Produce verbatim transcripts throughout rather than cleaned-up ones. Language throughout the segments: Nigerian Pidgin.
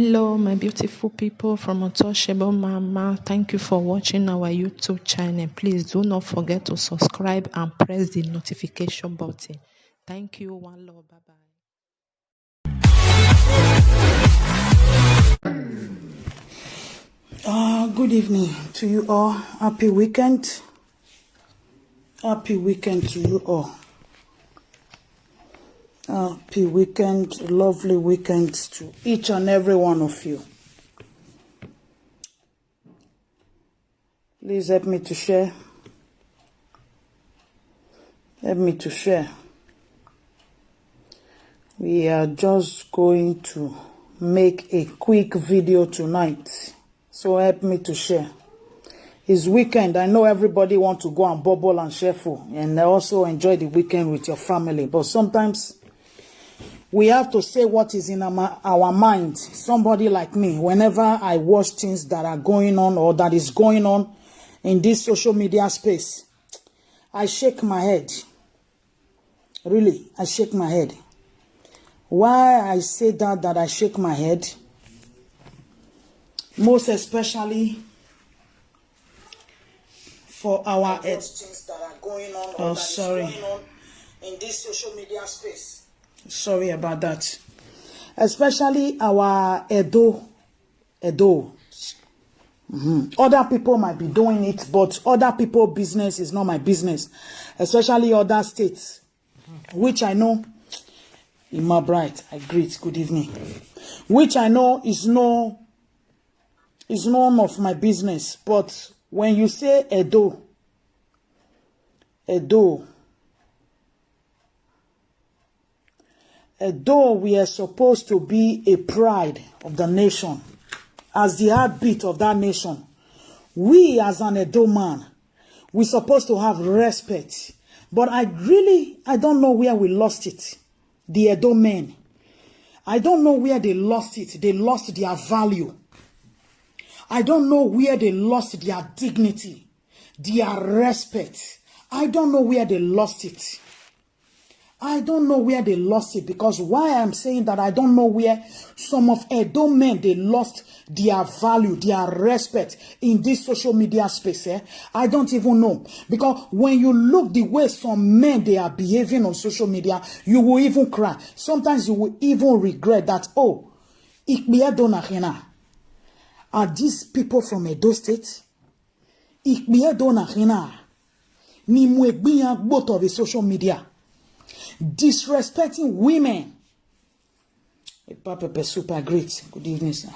Hello, my beautiful people from Untouchable Mama. Thank you for watching our YouTube channel. Please do not forget to subscribe and press the notification button. Thank you. One love. Bye bye. Uh, good evening to you all. Happy weekend. Happy weekend to you all. Happy weekend, lovely weekend to each and every one of you. Please help me to share. Help me to share. We are just going to make a quick video tonight. So help me to share. It's weekend. I know everybody want to go and bubble and shuffle and also enjoy the weekend with your family. But sometimes we have to say what is in our, our mind. Somebody like me, whenever I watch things that are going on or that is going on in this social media space, I shake my head. Really, I shake my head. Why I say that, that I shake my head? Most especially for our ed- things that are going on, oh, that is sorry, going on in this social media space. Sorry about that. Especially our Edo, Edo. Mhm. Other people might be doing it, but other people business is not my business. Especially other states, which I know. Ima Bright, I greet. Good evening. Which I know is no, is none of my business. But when you say Edo, Edo, Edo, we are supposed to be a pride of the nation, as the heartbeat of that nation. We, as an Edo man, we supposed to have respect. But I really, I don't know where we lost it. The Edo men, I don't know where they lost it. They lost their value. I don't know where they lost their dignity, their respect. I don't know where they lost it. I don't know where they lost it, because why I'm saying that, I don't know where some of Edo men, they lost their value, their respect in this social media space. Eh? I don't even know. Because when you look the way some men, they are behaving on social media, you will even cry. Sometimes you will even regret that, oh, Ikpi Edo na hena. Are these people from Edo State? Ikpi Edo na hena. Ni mu egbin ya gbot of the social media. Disrespecting women. Papa Pepper Super, great. Good evening, sir.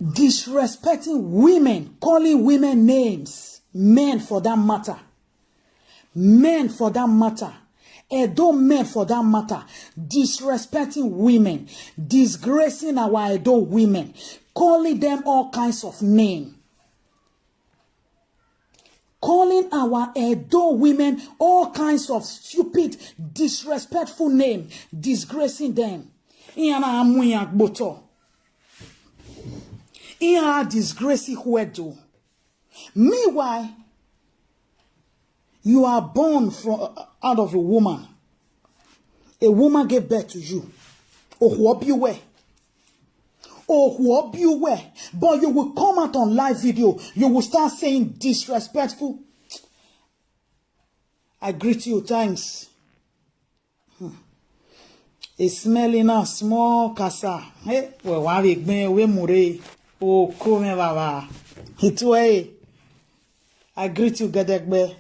Disrespecting women, calling women names, men for that matter. Men for that matter. Edo men for that matter. Disrespecting women, disgracing our Edo women, calling them all kinds of names. Calling our Edo women all kinds of stupid, disrespectful name, disgracing them. Ihe a na-amụ ya gboto. Ihe a disgrace ihu Edo. Meanwhile, you are born from, out of a woman. A woman gave birth to you. Ohu obi uwe. Ohu obi uwe. But you will come out on live video. You will start saying disrespectful. I greet you. Thanks. Hmm. It's smelling a small kasa. Hey, well, why we gbe we mure? Oh, come, baba. It's way. I greet you, Gedegbe.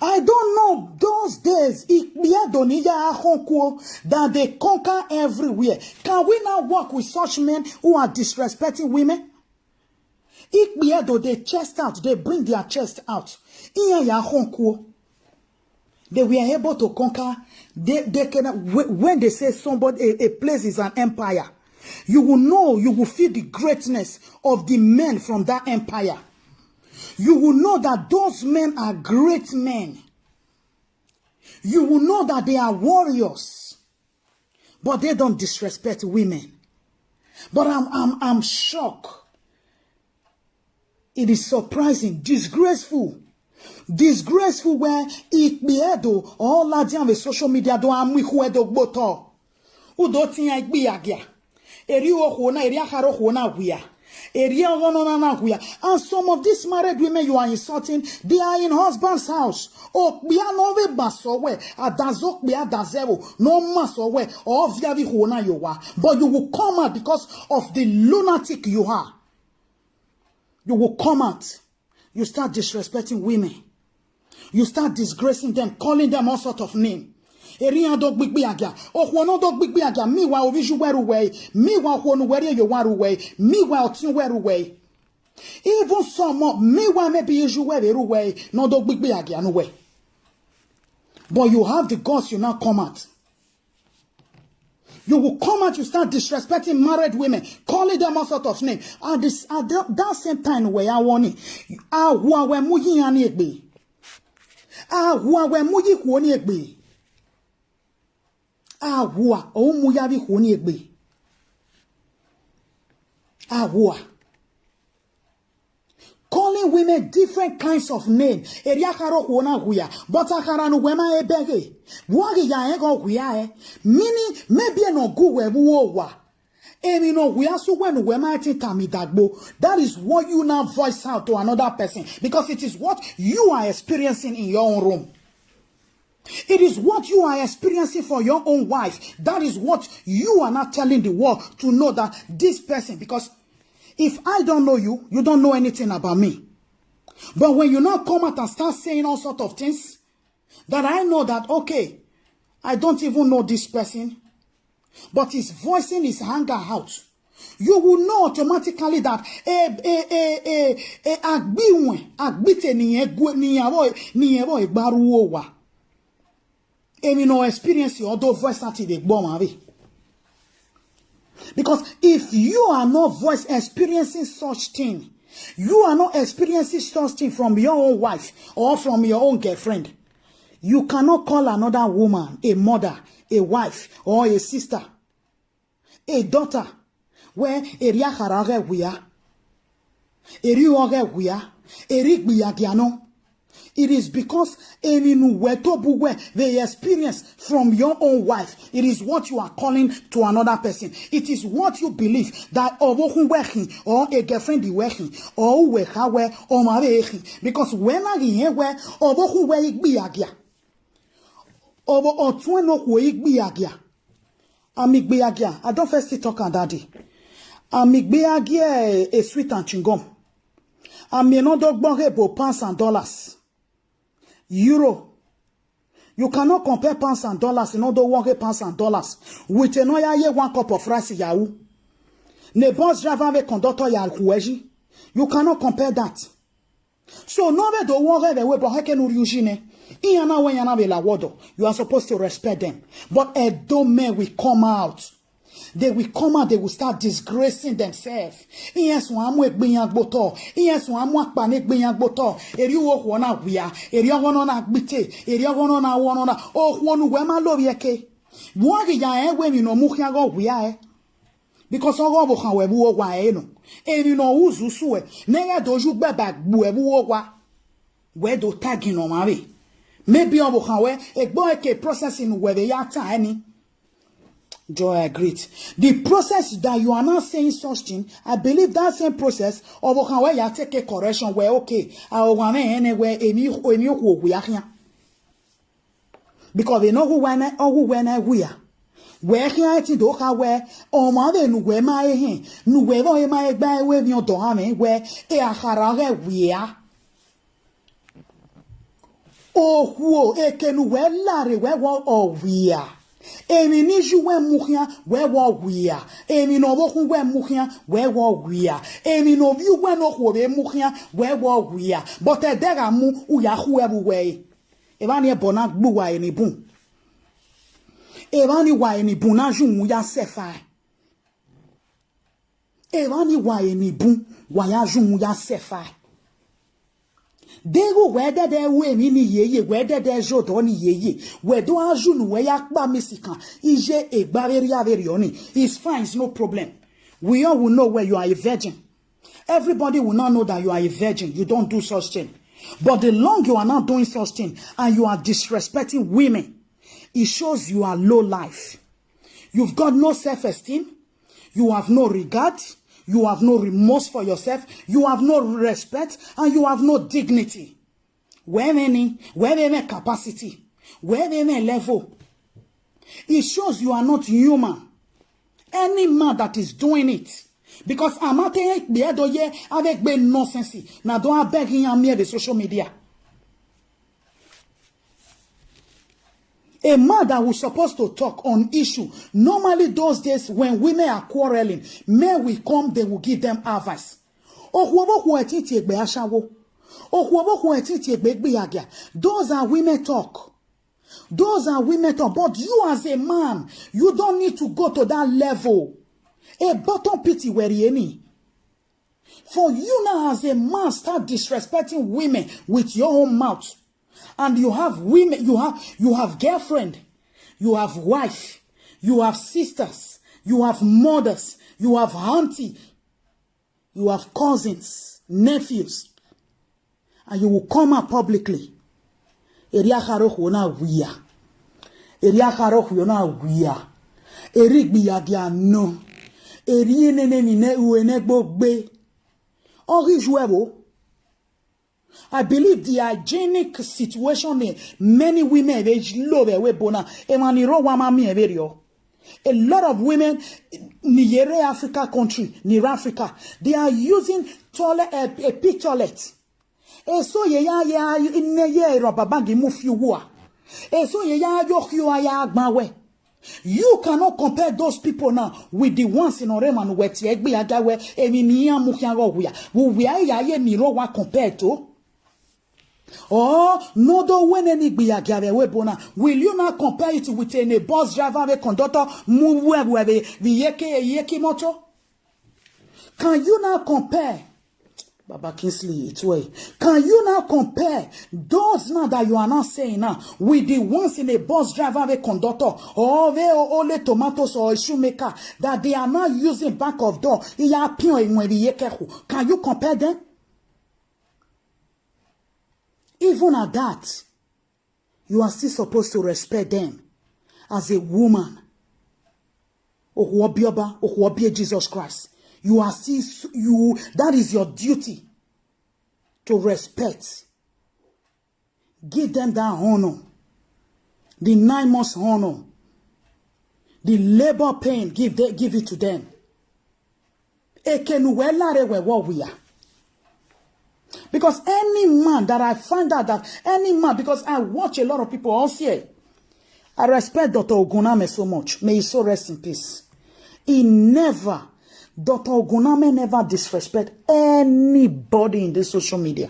I don't know those days, Ikpi Edo ni ya ahonkuo, that they conquer everywhere. Can we now work with such men who are disrespecting women? Ikpi Edo, they chest out, they bring their chest out. Iya ya ahonkuo. They were able to conquer. They, they can, wh- when they say somebody, a, a place is an empire, you will know, you will feel the greatness of the men from that empire. You will know that those men are great men. You will know that they are warriors, but they don't disrespect women. But I'm, I'm, I'm shocked. It is surprising, disgraceful. Disgraceful where Ikpi Edo or Ladian with social media do amwihu Edo gboto. Udo tinya igbi agia. Eri oho na, eri akara oho na wia. Eri oho no na na wia. And some of these married women you are insulting, they are in husband's house. Okpia no ve basowe, adazo kpia dazero, no masowe, or viavi ho na yowa. But you will come out because of the lunatic you are. You will come out. You start disrespecting women. You start disgracing them, calling them all sort of name. Eri ado gbigbi agia. Oho no do gbigbi agia. Meanwhile, oviju weru we. Meanwhile, oho no weri yo waru we. Meanwhile, otin weru we. Even some more. Meanwhile, maybe iju weru we. No do gbigbi agia no we. But you have the guts, you now come out. You will come out, you start disrespecting married women, calling them all sort of name. At this, at the, that same time, where I want it, ahua we muyi ani egbe. Ahua we muyi kuoni egbe. Ahua o muyavi kuoni egbe. Ahua. Calling women different kinds of name. Eri akara oho na wia. But akara no we ma ebege. Wagi ya ego wia eh. Meaning, maybe no gu we wo wa. Emi no wia su we no we ma ti tami dagbo. That is what you now voice out to another person. Because it is what you are experiencing in your own room. It is what you are experiencing for your own wife. That is what you are not telling the world to know that this person, because if I don't know you, you don't know anything about me. But when you now come out and start saying all sort of things, that I know that, okay, I don't even know this person, but he's voicing his anger out, you will know automatically that eh, eh, eh, eh, eh, agbiwen, agbite niyen gu-, niyen vo, niyen vo egbaruwo wa. Emi no experience odo voice out the gbon ave. Because if you are not voice experiencing such thing, you are not experiencing such thing from your own wife or from your own girlfriend, you cannot call another woman a mother, a wife, or a sister, a daughter, where eri akara ge wia, eri oge wia, eri gbiagiano. It is because emi nu we to bu we they experience from your own wife. It is what you are calling to another person. It is what you believe that obohun wehin or a girlfriend wehin or we ha we or ma wehin. Because when I hear we obohun we igbiagia, obo otun no ku igbiagia. Amigbiagia, I don't first talk on daddy. Amigbiagia a sweet and chewing gum. Ami no do gbogbo pounds and dollars. Euro. You cannot compare pounds and dollars, you know, the one pounds and dollars with another year one cup of rice yahoo. Ne bus driver ve conductor ya kueji. You cannot compare that. So no ve do one ve we bo heke no ryujine. Iyana we yana ve la wodo. You are supposed to respect them. But Edo men will come out. They will come out, they will start disgracing themselves. Iye sun amu egbiyan gboto. Iye sun amu akpane egbiyan gboto. Eri oho na wia. Eri oho na gbite. Eri oho na wono na. Oho nu we ma lo yeke. Wagi ya ewe mi no mu hia go wia eh. Because ogo bo kan we bu owa eh no. Emi no uzu su eh. Nege doju gbe ba gbu eh bu owa. We do tagi no ma we. Maybe obo kan we egbo eke processing we de ya ta eh ni. Joy, I greet. The process that you are now saying such thing, I believe that same process, obo kan we ya take a correction where, okay, I want anywhere, emi, emi oku oku ya hian. Because they know who when I, who when I we are. Where here I think do ka where, o ma de nu we ma e hin, nu we vo e ma e gba e we mi o do ha me where, e a hara ge we are. Ohuo, eke nu we lare we wo owia. Emi ni ju we muhia, we wo wia. Emi no bohun we muhia, we wo wia. Emi no view we no ho we muhia, we wo wia. But e dega mu, uya hu e bu we. E ba ni e bona gbu wa eni bun. E ba ni wa eni bun na ju mu ya sefa. E ba ni wa eni bun, wa ya ju mu ya sefa. Dego we dede we mi ni yeye, we dede jodo ni yeye. We do aju nu we ya pa misikan. Ije e gba veri averi oni. It's fine, it's no problem. We all will know where you are a virgin. Everybody will now know that you are a virgin. You don't do such thing. But the long you are not doing such thing and you are disrespecting women, it shows you are low life. You've got no self-esteem. You have no regard. You have no remorse for yourself. You have no respect, and you have no dignity. Where any, where any capacity, where any level, it shows you are not human. Any man that is doing it, because amate bedo ye avegbe nonsense. Now don't beg him and me the social media. A man that was supposed to talk on issue. Normally, those days when women are quarreling, men will come, they will give them advice. Ohuobo huetiti egbe ashawo. Ohuobo huetiti egbe gbiagia. Those are women talk. Those are women talk. But you as a man, you don't need to go to that level. A bottom pity where any. For you now as a man start disrespecting women with your own mouth. And you have women, you have you have girlfriend, you have wife, you have sisters, you have mothers, you have auntie, you have cousins, nephews, and you will come out publicly. Eri akaro huona wia. Eri akaro huona wia. Eri gbiagia no. Eri enene ni ne uene gbogbe. Ogi juevo. I believe the hygienic situation in many women age low we bona. Emani ro wama mi everio. A lot of women ni yere Africa country, near Africa, they are using toilet, a, a pit toilet. Eso ye ya ye ne ye ro baba gi mu fi wa. Eso ye ya yo ki wa ya gba we. You cannot compare those people now with the ones in Oreman where Tiegbi Agawe, Emi Mia Mukiago Wia. Who we are ya ye miro wa compared to? Oh, no, do when any be a gave away bona. Will you not compare it with any bus driver, a conductor, move where we have a yeke, a yeke motor? Can you now compare? Baba Kingsley, it's way. Can you now compare those now that you are not saying now with the ones in a bus driver, a conductor, or they only tomatoes or a shoemaker that they are not using back of door? Iya pion when the yeke. Can you compare them? Even at that, you are still supposed to respect them as a woman. Ohuobioba, Ohuobie Jesus Christ. You are still s- you. That is your duty to respect. Give them that honor. The nine months honor. The labor pain, give the, give it to them. Ekenuwelare we what we are. Because any man that I find out that any man, because I watch a lot of people all say, I respect Doctor Oguname so much. May he so rest in peace. He never, Doctor Oguname never disrespect anybody in this social media.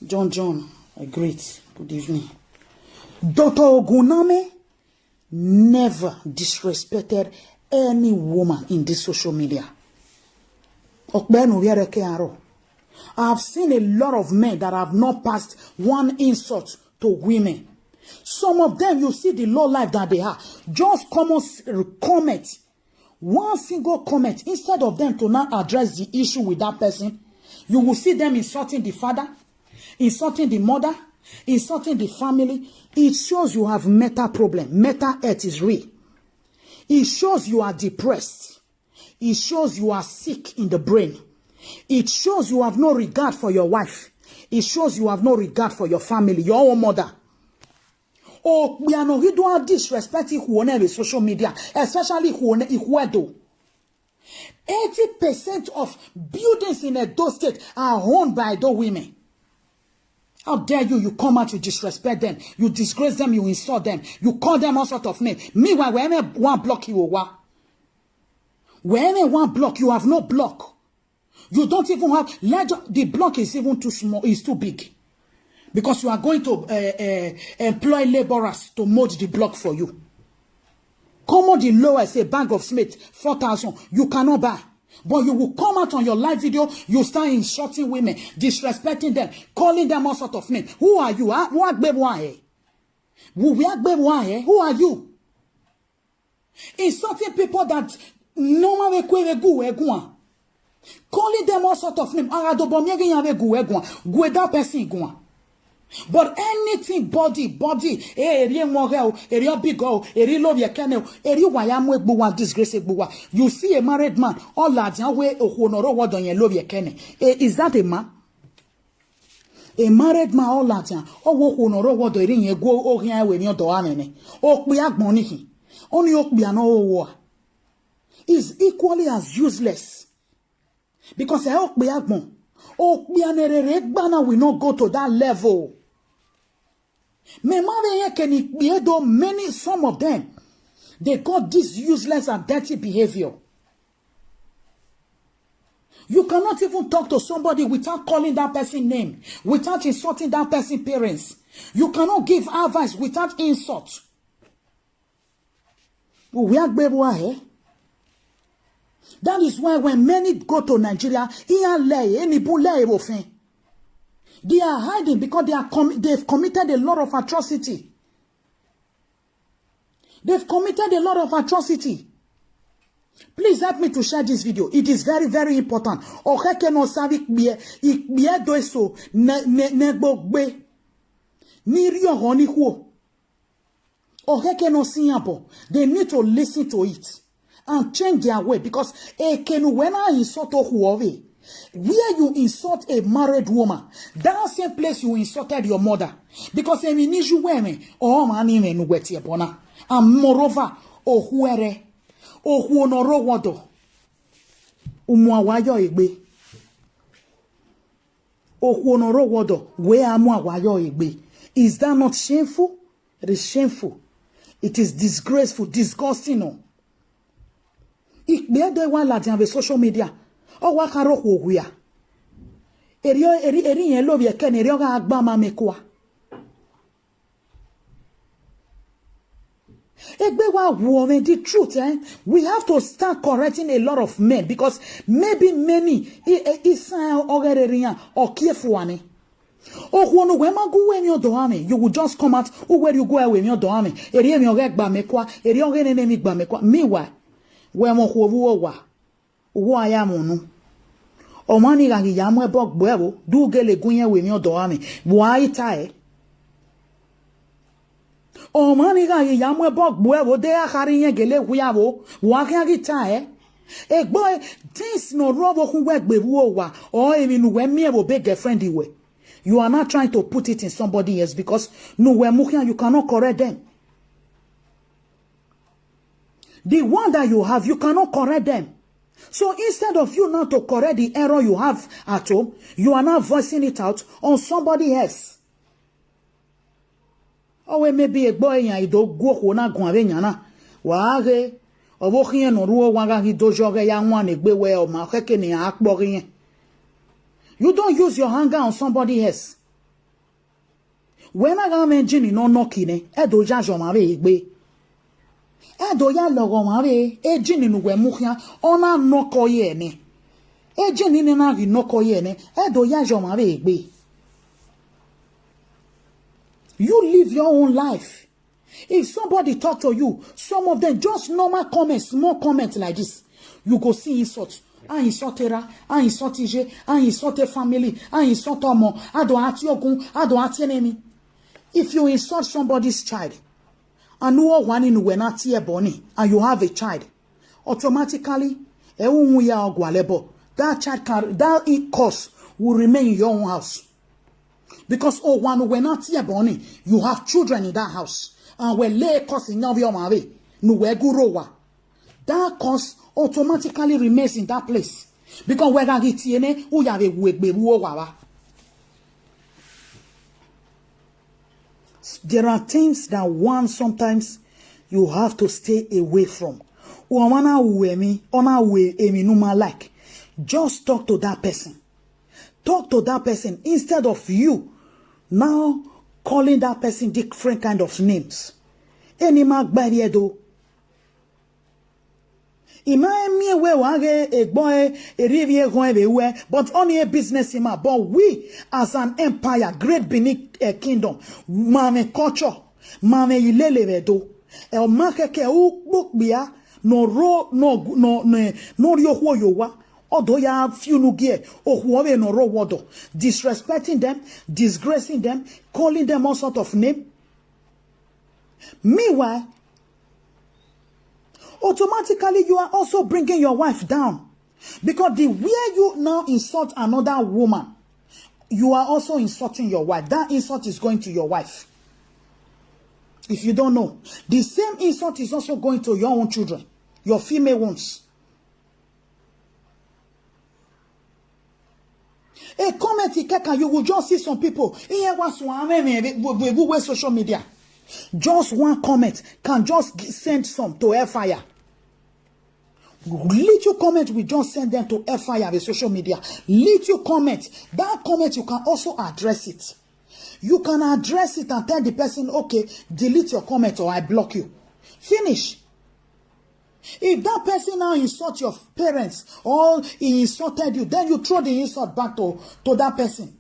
John John, I greet. Good evening. Doctor Oguname never disrespected any woman in this social media. Okpenu Wiereke Aro. I've seen a lot of men that have not passed one insult to women. Some of them, you see the low life that they have. Just come on, s- comment. One single comment, instead of them to now address the issue with that person, you will see them insulting the father, insulting the mother, insulting the family. It shows you have mental problem. Mental health is real. It shows you are depressed. It shows you are sick in the brain. It shows you have no regard for your wife. It shows you have no regard for your family, your own mother. Oh, we are not, we don't disrespect Ihuone with social media, especially Ihuone, Ihuedo. Eighty percent of buildings in Edo State are owned by Edo women. How dare you? You come out, you disrespect them, you disgrace them, you insult them, you call them all sort of names. Meanwhile, wherever one block you are, wherever one block, you have no block. You don't even have, let ju- the block is even too small, it's too big. Because you are going to uh, uh, employ laborers to mold the block for you. Come on, the lowest, a bag of cement, four thousand, you cannot buy. But you will come out on your live video, you start insulting women, disrespecting them, calling them all sort of names. Who are you? Huh? Who are you? Who are you? Insulting people that no man will kwe gu egua. Calling them all sort of names. Ara do bo mi ege yan we gu egua. Gu that person gua. But anything body, body, eh, eri enwo ge o, eri obigo o, eri lori ekene o, eri wa ya mu egbuwa, disgrace egbuwa. You see a married man, all that, we okhu no ro wodo yen lori ekene. Eh, is that a man? A married man, all that, oh, wo okhu no ro wodo eri yen gu o, o gin we ni odo amene. O pe agbon nihin. Only o pe ano o wo a is equally as useless. Because I hope we agbon. O pe anerere gbana will not go to that level. Me ma ve yen keni pe do many, some of them. They got this useless and dirty behavior. You cannot even talk to somebody without calling that person name, without insulting that person parents. You cannot give advice without insult. We are gbebu ahe. That is why when many go to Nigeria, iya le, eni bu le erofen. They are hiding because they are com- they've committed a lot of atrocity. They've committed a lot of atrocity. Please help me to share this video. It is very, very important. Okeke no savi ikpie, ikpie do eso, ne, ne, ne gbogbe. Ni ri oho ni khuo. Okeke no si yan bo. They need to listen to it and change their way, because ekenu when I insult okhuove, where you insult a married woman, that same place you insulted your mother. Because emi ni ju we me, o ma ni me nu we tie bona. And moreover, okhuere, okhu no ro wodo. Umu awayo egbe. Okhu no ro wodo, we amu awayo egbe. Is that not shameful? It is shameful. It is disgraceful, disgusting. No. Ikpe do wa la dian ve social media. O wa karo khuo ya. Eri, eri, eri yen lori ekene, eri o ga gba ma me kwa. Egbe wa wo me the truth, eh? We have to start correcting a lot of men, because maybe many i, i, isan ogererian o kiefu ani. Okhu no we ma gu we mi odo ame. You will just come out, u we you go we mi odo ame. Eri emi oge gba me kwa, eri oge nene mi gba me kwa. Meanwhile, we mo khuo vu o wa. Wo aya munu. O ma ni ga gi ya mu ebo gbe wo, du gele gun yen we mi odo ame. Wo ai ta e. O ma ni ga gi ya mu ebo gbe wo, de a khari yen gele hu ya wo. Wo a khan gi ta e. Egbo e, things no ro wo khun we gbe wo wa. O emi nu we mi e wo be girlfriend we. You are not trying to put it in somebody else, because nu we mu khian, you cannot correct them. The one that you have, you cannot correct them. So instead of you now to correct the error you have at home, you are now voicing it out on somebody else. Owe maybe egbo eyan ido guo khuo na guan ve yan na. Wa ghe, ovo khian no ruo wa ga gi dojo ghe ya wan egbe we o ma kheke ni a kpo ghe yen. You don't use your anger on somebody else. Wẹ na gha mwẹ jini ne ọ nọ ki nẹ, ẹdẹ ọ ya yọ ọmwa vbe egbe. Ẹdẹ ọ ya lọghọ ọmwa vbe ejini ne uwẹ mu khian, ọ na nọkọ ye nẹ. Ejini ne na ghi nọkọ ye nẹ, ẹdẹ ọ ya yọ ọmwa vbe egbe. You live your own life. If somebody talk to you, some of them just normal comments, small comments like this, you go see insult. I insult Era, I insult Ije, I insult a family, I insult Omo, I don't at your gun, I don't at enemy. If you insult somebody's child, and who one in when at your bonny, and you have a child, automatically, eh, who ya ogwalebo, that child can, that i- curse will remain in your own house. Because oh one when at your bonny, you have children in that house. And we lay curse in your mave, no we gurowa. That curse automatically remains in that place. Because we gagitiene, who ya we we we. There are things that one sometimes you have to stay away from. Uwana uemi, ona uemi numa like. Just talk to that person. Talk to that person instead of you now calling that person different kind of names. Any mark by the edo. Ima emi ewe wa ghe egbo e erievie eghon eve we, but only a business ima. But we as an empire, great Benin eh, kingdom, mame culture, mame ilele vedo. E o ma keke u kpokpia no ro no no no no rio khuo yo wa. Although you have few nugie, or whoever no row water, disrespecting them, disgracing them, calling them all sort of name. Meanwhile, automatically you are also bringing your wife down, because the way you now insult another woman, you are also insulting your wife. That insult is going to your wife. If you don't know, the same insult is also going to your own children, your female ones. A comment, Ikeka, you will just see some people. Here was one, social media. Just one comment can just send some to hellfire. Little comment will just send them to hellfire with social media. Little comment. That comment, you can also address it. You can address it and tell the person, "Okay, delete your comment or I block you." Finish. If that person now insult your parents or he insulted you, then you throw the insult back to, to that person.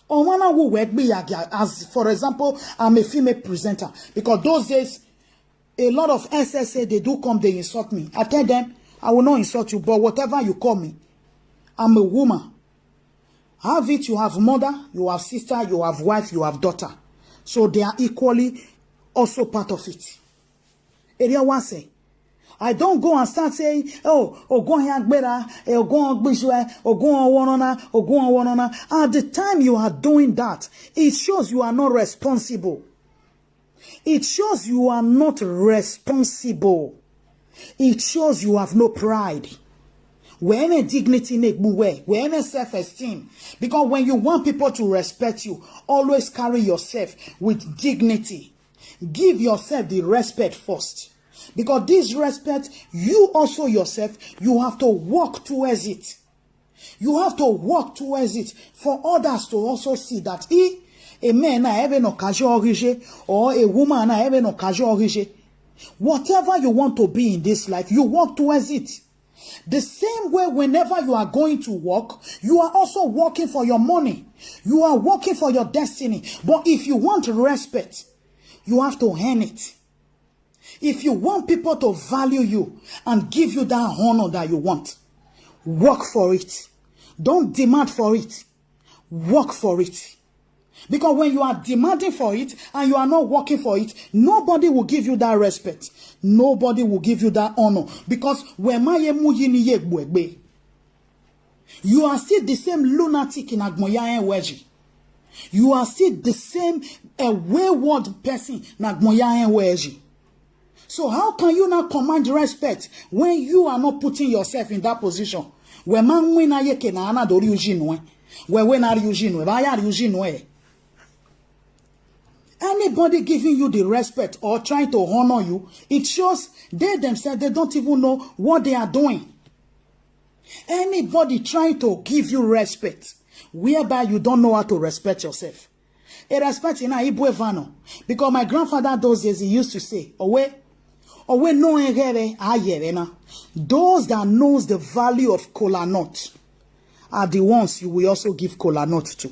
Or one who work be as, for example, I'm a female presenter, because those days a lot of S S A, they do come, they insult me. I tell them, "I will not insult you, but whatever you call me, I'm a woman." Have it, you have mother, you have sister, you have wife, you have daughter. So they are equally also part of it. Area one say, I don't go and start saying, "Oh, Ogun Agbera, Ogun Ogbijue, Ogun Awonona, Ogun Awonona." At the time you are doing that, it shows you are not responsible. It shows you are not responsible. It shows you have no pride. Where any dignity, where any self-esteem. Because when you want people to respect you, always carry yourself with dignity. Give yourself the respect first. Because this respect, you also yourself, you have to work towards it. You have to work towards it for others to also see that he, a man na ebe no kajo orije, or a woman na ebe no kajo orije. Whatever you want to be in this life, you work towards it. The same way, whenever you are going to work, you are also working for your money. You are working for your destiny. But if you want respect, you have to earn it. If you want people to value you and give you that honor that you want, work for it. Don't demand for it. Work for it. Because when you are demanding for it and you are not working for it, nobody will give you that respect. Nobody will give you that honor. Because when my you are still the same lunatic in Agmoya Enweji. You are still the same a wayward person in Agmoya Enweji. So how can you now command respect when you are not putting yourself in that position? Where man win a yeke na ana dori ujinwe. Where when are you ujinwe? Why are you ujinwe? Anybody giving you the respect or trying to honor you, it shows they themselves, they don't even know what they are doing. Anybody trying to give you respect, whereby you don't know how to respect yourself. A respect in Ibuevano. Because my grandfather those days, he used to say, "Owe, owe no engere ayerena." Those that knows the value of kola nut are the ones you will also give kola nut to.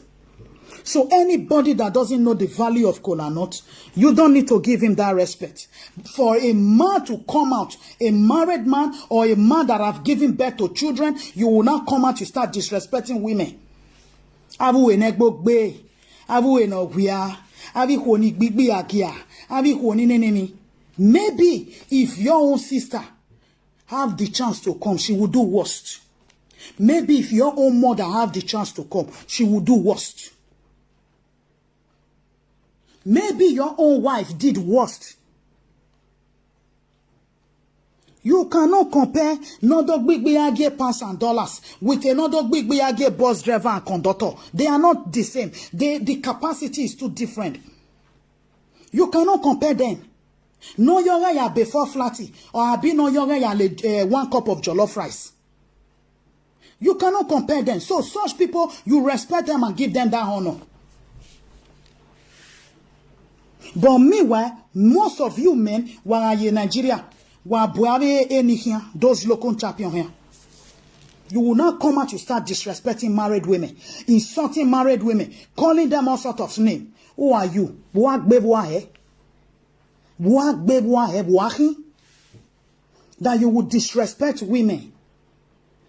So anybody that doesn't know the value of kola nut, you don't need to give him that respect. For a man to come out, a married man or a man that have given birth to children, you will not come out to start disrespecting women. Abu enegbo gbe, abu enoguia, abi honi gbigbi agia, abi honi neneni. Maybe if your own sister have the chance to come, she will do worst. Maybe if your own mother have the chance to come, she will do worst. Maybe your own wife did worst. You cannot compare another big big pounds and dollars with another big big bus driver and conductor. They are not the same. They, the capacity is too different. You cannot compare them. No yoga ya before flatty or I be no yoga ya le, uh, one cup of jollof rice. You cannot compare them. So such people, you respect them and give them that honor. But meanwhile, most of you men, were in Nigeria, were Buhari any here, those local champion here. You will not come out to start disrespecting married women, insulting married women, calling them all sort of name. Who are you? Buagbe buahe. Buagbe buahe buahi. That you would disrespect women.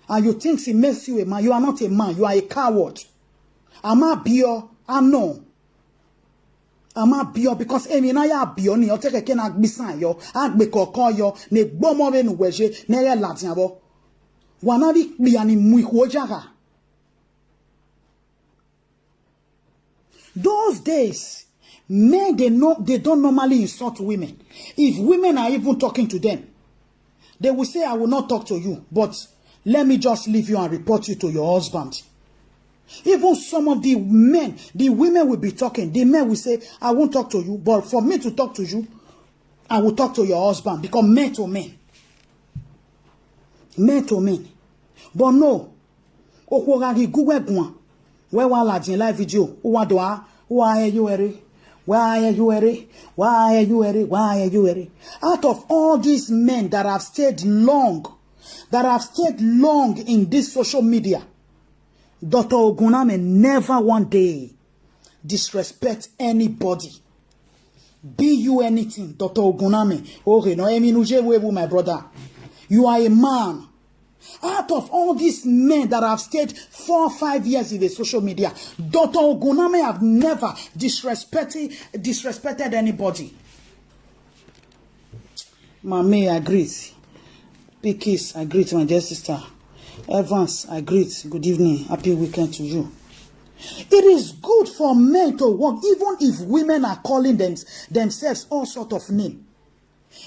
And you think she makes you a man. You are not a man. You are a coward. Ama bio, I know. Ama bio because emi na ya bio ni o teke ke na gbisan yo, agbe koko yo, ne gbomo be nu weje, ne ye latin abo. Wana bi bi ani mu iho jaga. Those days, men they know they don't normally insult women. If women are even talking to them, they will say, "I will not talk to you, but let me just leave you and report you to your husband." Even some of the men, the women will be talking. The men will say, "I won't talk to you, but for me to talk to you, I will talk to your husband," because men to men. Men to men. But no, Okwogagi Gugwe Guan. Where wa la in live video. Uwa doa. Uwa e yuere. Why are you weary? Why are you weary? Why are you weary? Out of all these men that have stayed long, that have stayed long in this social media, Doctor Oguname never one day disrespect anybody. Be you anything, Doctor Oguname. Okay, no, Emi Nuje Webu, my brother. You are a man. Out of all these men that have stayed four, five years in the social media, Doctor Oguname have never disrespected disrespected anybody. Mami, I greet. Big kiss, I greet my dear sister. Evans, I greet. Good evening. Happy weekend to you. It is good for men to work, even if women are calling them themselves all sort of name.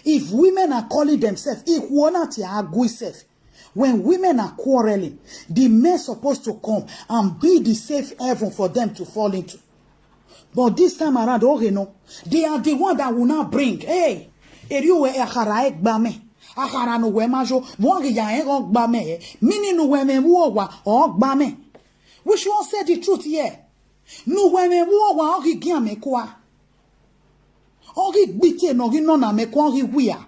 If women are calling themselves, if one at agui self, when women are quarreling, the men supposed to come and be the safe haven for them to fall into. But this time around, okay, no, they are the one that will not bring. Hey, eriwe akara egbame, akara no we majo, wongi ya ego gbame, mini no we me wo wa o gbame. We should all say the truth here. No we me wo wa o gi ame kwa. Ogi gbite no gi no na me ko gi wia.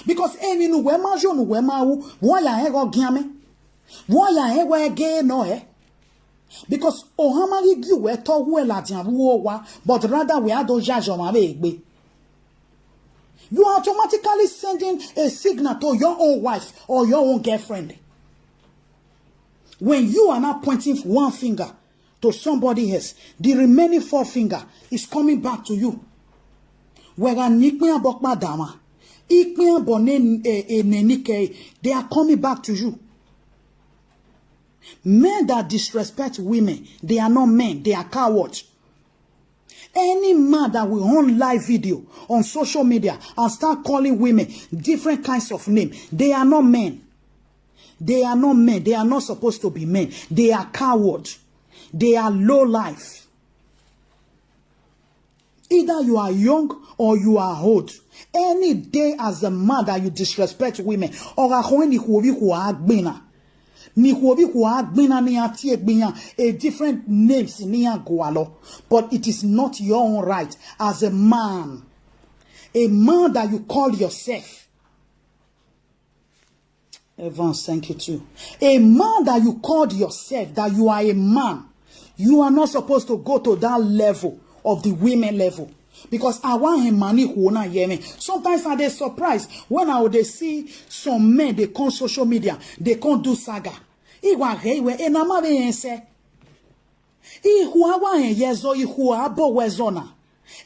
Because emi nu we ma jo nu we ma wu. Wo ya he go gi ame. Wo ya he we ge no he. Because o ha ma gi gi we to we la dia wu o wa. But rather we ado ja jo ma be gbe. You are automatically sending a signal to your own wife or your own girlfriend. When you are not pointing one finger to somebody else, the remaining four finger is coming back to you. Wega nikpin abokpa dama. Ikpin abone e, e nenike, they are coming back to you. Men that disrespect women, they are not men, they are cowards. Any man that will on live video on social media and start calling women different kinds of name, they are not men. They are not men. They are not supposed to be men. They are coward. They are low life. Either you are young or you are old. Any day as a man that you disrespect women, or a hoi ni huobi hua gbina. Ni huobi hua gbina ni atie gbina, a different names ni agualo. But it is not your own right as a man. A man that you call yourself. Evans, thank you too. A man that you called yourself, that you are a man, you are not supposed to go to that level of the women level. Because I want him money who na yeme. Sometimes I dey surprised when I would dey see some men, they come social media, they come do saga. Iwa he we enama be yense. Ihu awa en yezo, ihu abo wezo na.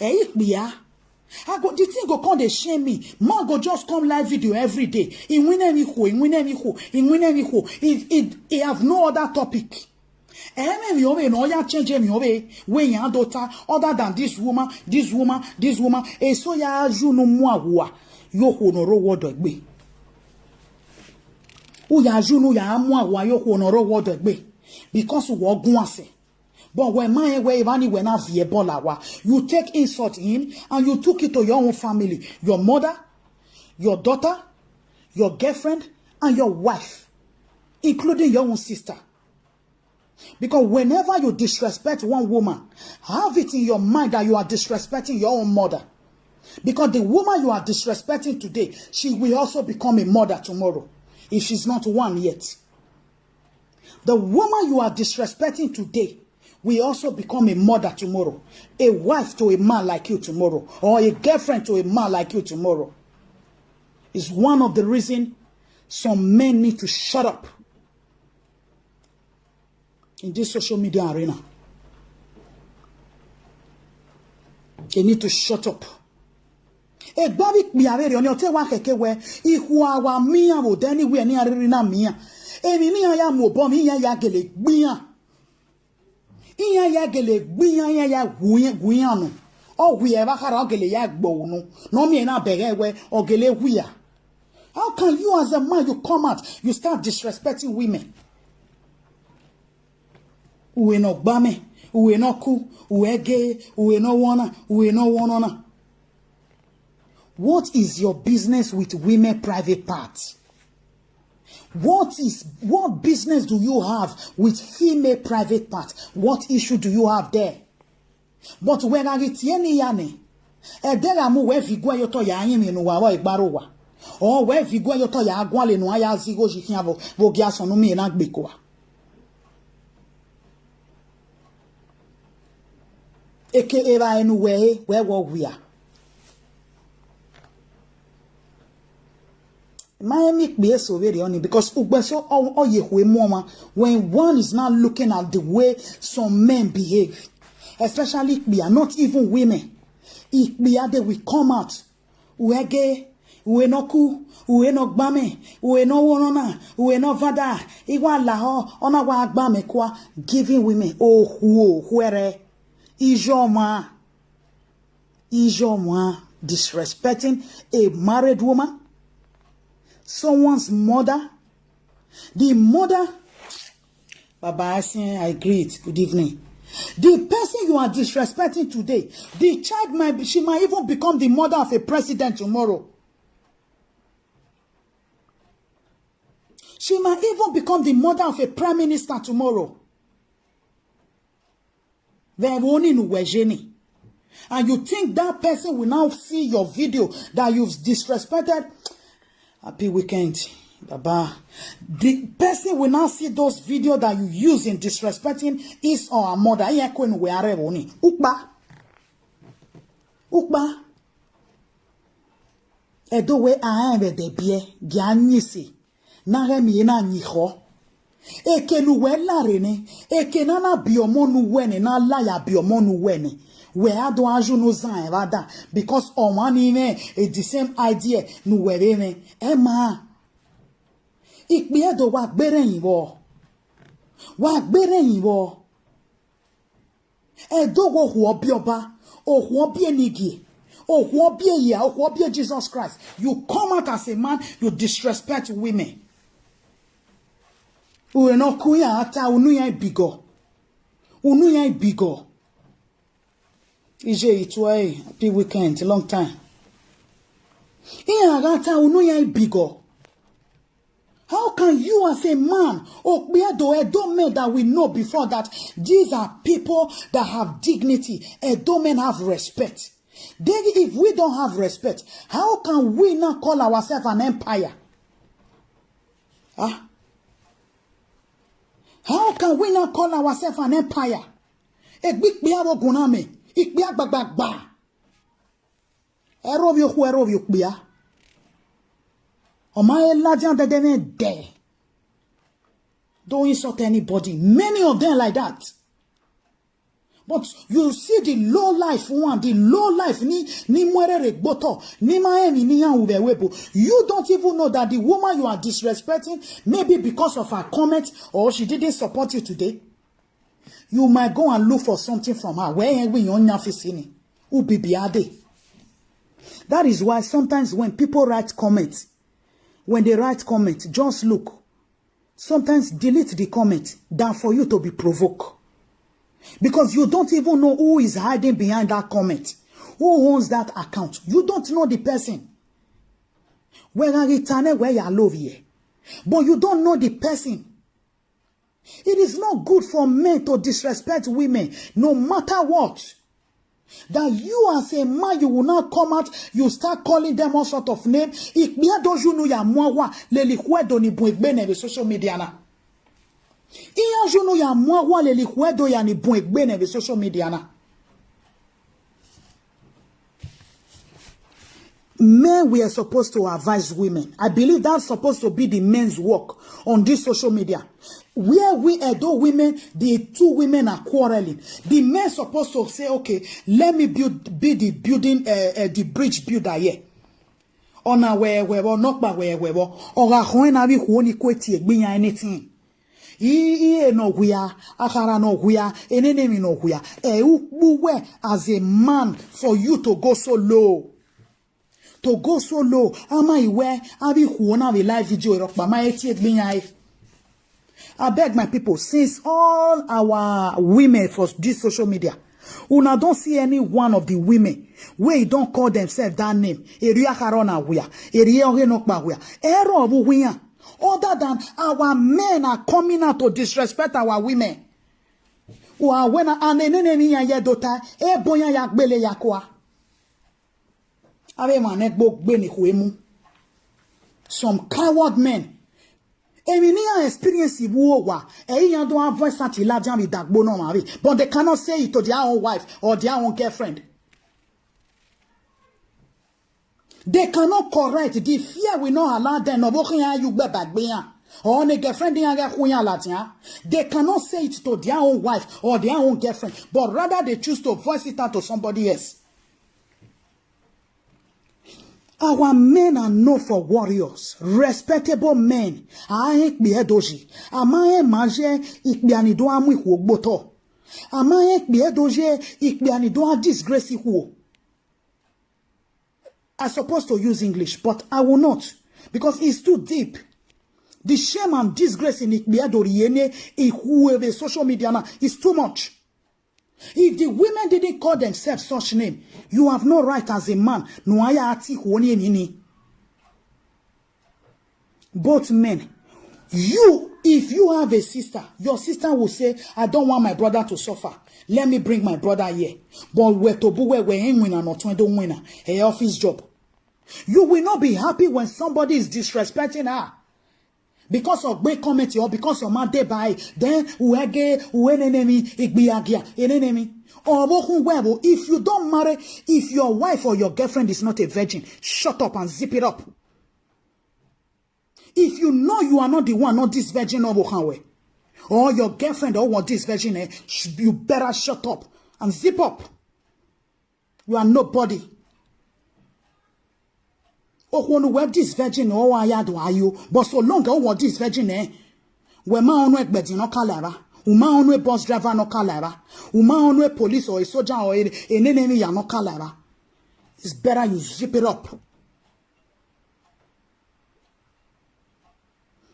E ikpia. I go, the thing go come dey shame me. Man go just come live video every day. He win any who, he win any who, he win any who. He, he, he have no other topic. Eme mi obe no ya change mi obe. When ya daughter, other than this woman, this woman, this woman. E so ya ju no mu awa. Yo ho no ro wodo gbe. U ya ju no ya mu awa yo ho no ro wodo gbe. Because wo gun ase. But when my way vani when I vie bolawa, you take insult him and you took it to your own family, your mother, your daughter, your girlfriend, and your wife, including your own sister. Because whenever you disrespect one woman, have it in your mind that you are disrespecting your own mother. Because the woman you are disrespecting today, she will also become a mother tomorrow, if she's not one yet. The woman you are disrespecting today will also become a mother tomorrow, a wife to a man like you tomorrow, or a girlfriend to a man like you tomorrow. Is one of the reasons some men need to shut up. in this social media arena. They need to shut up. Egbavi kpiaveri oni ote wa keke we ihu awa mia wo deni we ni ariri na mia. Emi ni ya mo bo mi ya ya gele gbia. Iya ya gele gbia ya ya guya guya no. O guya ba kara o gele ya gbo no. No mi na bere we o gele guya. How can you as a man you come out, you start disrespecting women? Uwe no gbame, uwe no ku, uwe ge, uwe no wanna, uwe no wanna. What is your business with women private parts? What is what business do you have with female private parts? What issue do you have there? But when I get any yane, edera mu we vigwe yoto ya yin mi nu wa wa igbaro wa. O we vigwe yoto ya agwale nu aya zigo ji kian vo vo gi asonu mi na gbe ko wa. Eke eva enu we we wo wia. Miami kpie so very only because ugbe so o ye hwe mama when one is not looking at the way some men behave, especially kpia, not even women. Ikpia they will come out. Uege, uwe no ku, uwe no gbame, uwe no wonona, uwe no vada, iwa laho, ona wa gbame kwa, giving women, oh, who, where, ijoma, ijoma, disrespecting a married woman, someone's mother, the mother. Baba, I say I greet. Good evening. The person you are disrespecting today, the child might be, she might even become the mother of a president tomorrow. She might even become the mother of a prime minister tomorrow. Vevoni nu wejeni. And you think that person will now see your video that you've disrespected? Happy weekend, Baba. The person will now see those videos that you use in disrespecting his or her mother. Iye kwe nu we are voni. Ukpa. Ukpa. Edo we a en ve de bie, gi anyisi. Na re mi na nyi ho. Eke nu we la re ne. Eke na na bi omo nu we ne, na la ya bi omo nu we ne. We a do aju nu zan e vada. Because o wa ni me, e the same idea nu we re me. E ma. Ikpi edo wa gbere yin vo. Wa gbere yin vo. Edo wo huo bi oba, o huo bi enigi, o huo bi eya, o huo bi Jesus Christ. You come out as a man, you disrespect women. Uwe no kuya ata unu ya bigo. Unu ya bigo. Ije itwe, happy weekend, long time. Iya gata unu ya bigo. How can you as a man, Okpiedo, Edo men that we know before that, these are people that have dignity. Edo men have respect. Then if we don't have respect, how can we now call ourselves an empire? Huh? How can we now call ourselves an empire? Egbikpia wo guname, ikpia gbagbagba. Erovio ku erovio kpia. Oma eladian dedene de. Don't insult anybody. Many of them like that. But you see the low life one, the low life ni ni mwere regboto, ni ma emi ni yan uwe webo. You don't even know that the woman you are disrespecting, maybe because of her comment or she didn't support you today. You might go and look for something from her. Where we on nyafisini? Ubibiade. That is why sometimes when people write comments, when they write comments, just look. Sometimes delete the comment than for you to be provoked. Because you don't even know who is hiding behind that comment. Who owns that account? You don't know the person. Where are you, where you love here? But you don't know the person. It is not good for men to disrespect women, no matter what. That you as a man, you will not come out, you start calling them all sort of name. Ikpia do you know ya mwawa leli kwedo ni bun egbe neve social media na. Iya you know ya mwawa leli kwedo ya ni bun egbe neve social media na. Men were supposed to advise women. I believe that's supposed to be the men's work on this social media. Where we Edo women, the two women are quarreling. The men supposed to say, "Okay, let me build, be the building, uh, uh, the bridge builder here." Ona wewe wo, nokpa wewe wo. Oga hoena vi huoni kweti egbinya anything. I, i e no guya, akara no guya, enenemi no guya. E ukbuwe as a man for you to go so low. To go so low. Ama iwe, abi huona we live video erokpa ma eti egbinya e. I beg my people, since all our women for this social media, una don't see any one of the women where you don't call themselves that name. Eri akara na guya, eri oge no pa guya. Ero bu guya. Other than our men are coming out to disrespect our women. Wa wena anenene ni ya yedota, e boya ya gbele ya kwa. Ave mane gbogbe ni huemu. Some coward men. Emi ni ya experience ibu owa. E ya do avoid such iladian with dagbo no mari. But they cannot say it to their own wife or their own girlfriend. They cannot correct. The fear will not allow them. No bokin ya you gbe bagbe ya. Or ne girlfriend ya ga kuya latia. They cannot say it to their own wife or their own girlfriend. But rather they choose to voice it out to somebody else. Our men are known for warriors, respectable men. Ahe kpie doji. Ama e maje ikpiani do amu ihu ogboto. Ama e kpie doji ikpiani do a disgrace ihu. I supposed to use English, but I will not because it's too deep. The shame and disgrace in ikpie dori ene ihu eve social media na is too much. If the women didn't call themselves such name, you have no right as a man. No aya ati huoni emini. Both men, you, if you have a sister, your sister will say, "I don't want my brother to suffer. Let me bring my brother here." But we to bu we we win and not do win a office job. You will not be happy when somebody is disrespecting her. Because of great comment or because your man dey by, then uege, uenenemi, igbiagia, enenemi. Or wokun webo, if you don't marry, if your wife or your girlfriend is not a virgin, shut up and zip it up. If you know you are not the one, not this virgin or wokanwe, or your girlfriend or what this virgin, eh, sh- you better shut up and zip up. You are nobody. Okwonu we this virgin or wa ya do ayo, but so long o wa this virgin eh, we ma onu egbedi no kalera, u ma onu a bus driver no kalera, u ma onu a police or a soldier or a, a enemy ya no kalera. It's better you zip it up.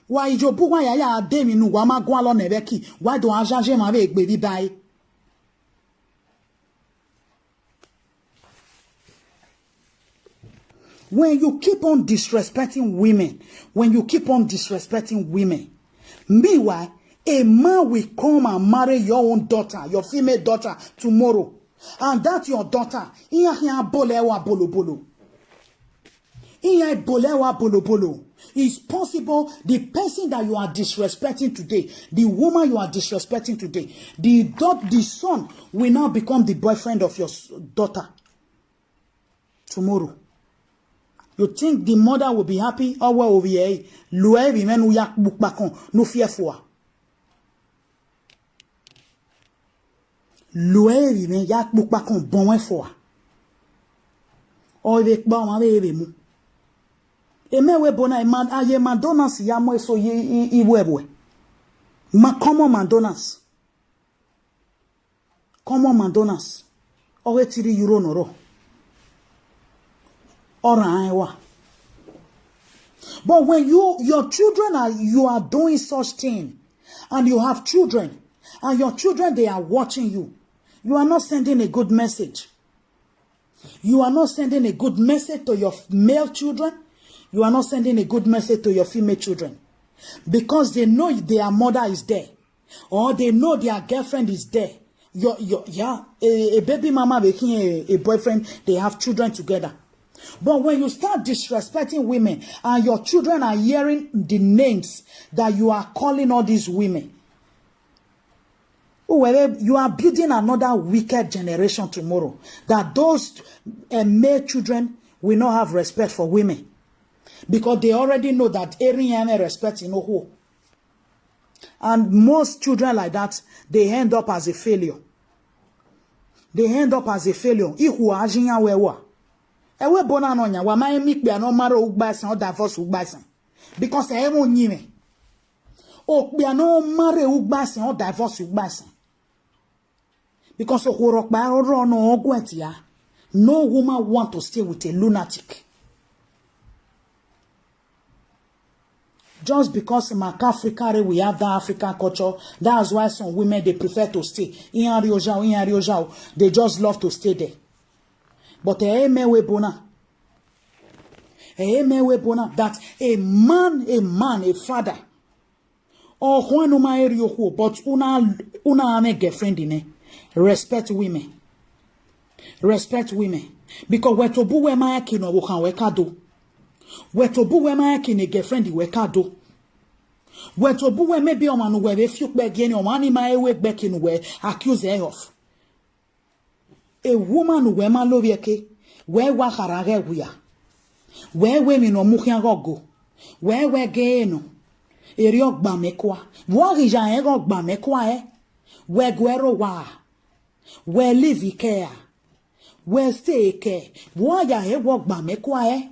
Wa ijobu wa ya ya ademi nu wa ma gwa lo neveki, wa do ajaje ma ve egbe vi bai. When you keep on disrespecting women, when you keep on disrespecting women, meanwhile, a man will come and marry your own daughter, your female daughter, tomorrow. And that your daughter, iya hia bole wa bolo bolo. Iya bole wa bolo bolo. It's possible the person that you are disrespecting today, the woman you are disrespecting today, the daugh- the son will now become the boyfriend of your s- daughter tomorrow. You think the mother will be happy? Oh well, over here, luevi men uya bukpakon no fear for. Luevi men ya bukpakon bon for. Or they kpa ma ve mu. Eme we bona man aye McDonald's ya mo so ye iwe boy. Ma common McDonald's. Common McDonald's. Or three euro no ro. Or an hour. But when you your children are you are doing such thing, and you have children, and your children they are watching you, you are not sending a good message. You are not sending a good message to your male children. You are not sending a good message to your female children because they know their mother is there or they know their girlfriend is there. Your, your, yeah, a, a baby mama making a, a boyfriend, they have children together. But when you start disrespecting women and your children are hearing the names that you are calling all these women, oh, well, you are building another wicked generation tomorrow. That those uh, male children We no have respect for women because they already know that Erin Yeme respect in Oho. And most children like that, they end up as a failure. They end up as a failure. Ihu ajinya wewa. Ewe bona no nya wa ma emi pe no mare ugbasan or divorce ugbasan. Because e mo nyime. O pe no mare ugbasan or divorce ugbasan. Because okoro pa oro no ogwetia. No woman want to stay with a lunatic. Just because Mac Africa, we have that African culture, that's why some women, they prefer to stay. In Ariojao, in Ariojao, they just love to stay there. But eh, me we bona. Eh, me we bona. That a man, a man, a father. Or when uma eri oku, but una, una ame girlfriend in eh. Respect women. Respect women. Because we to bu we ma kino wo kan we ka do. We to bu we ma kini girlfriend we ka do. We to bu we maybe o manu we be few pe gini o mani ma ewe be kinu we accuse her of. A woman we ma love yeke. We wa harare we ya. We we mi no mu hian go. We we ge no. Eri ogba me kwa. Wo gi ja e go gba me kwa e. We gwero wa. We live care. We stay care. Wo ya e wo gba me kwa e.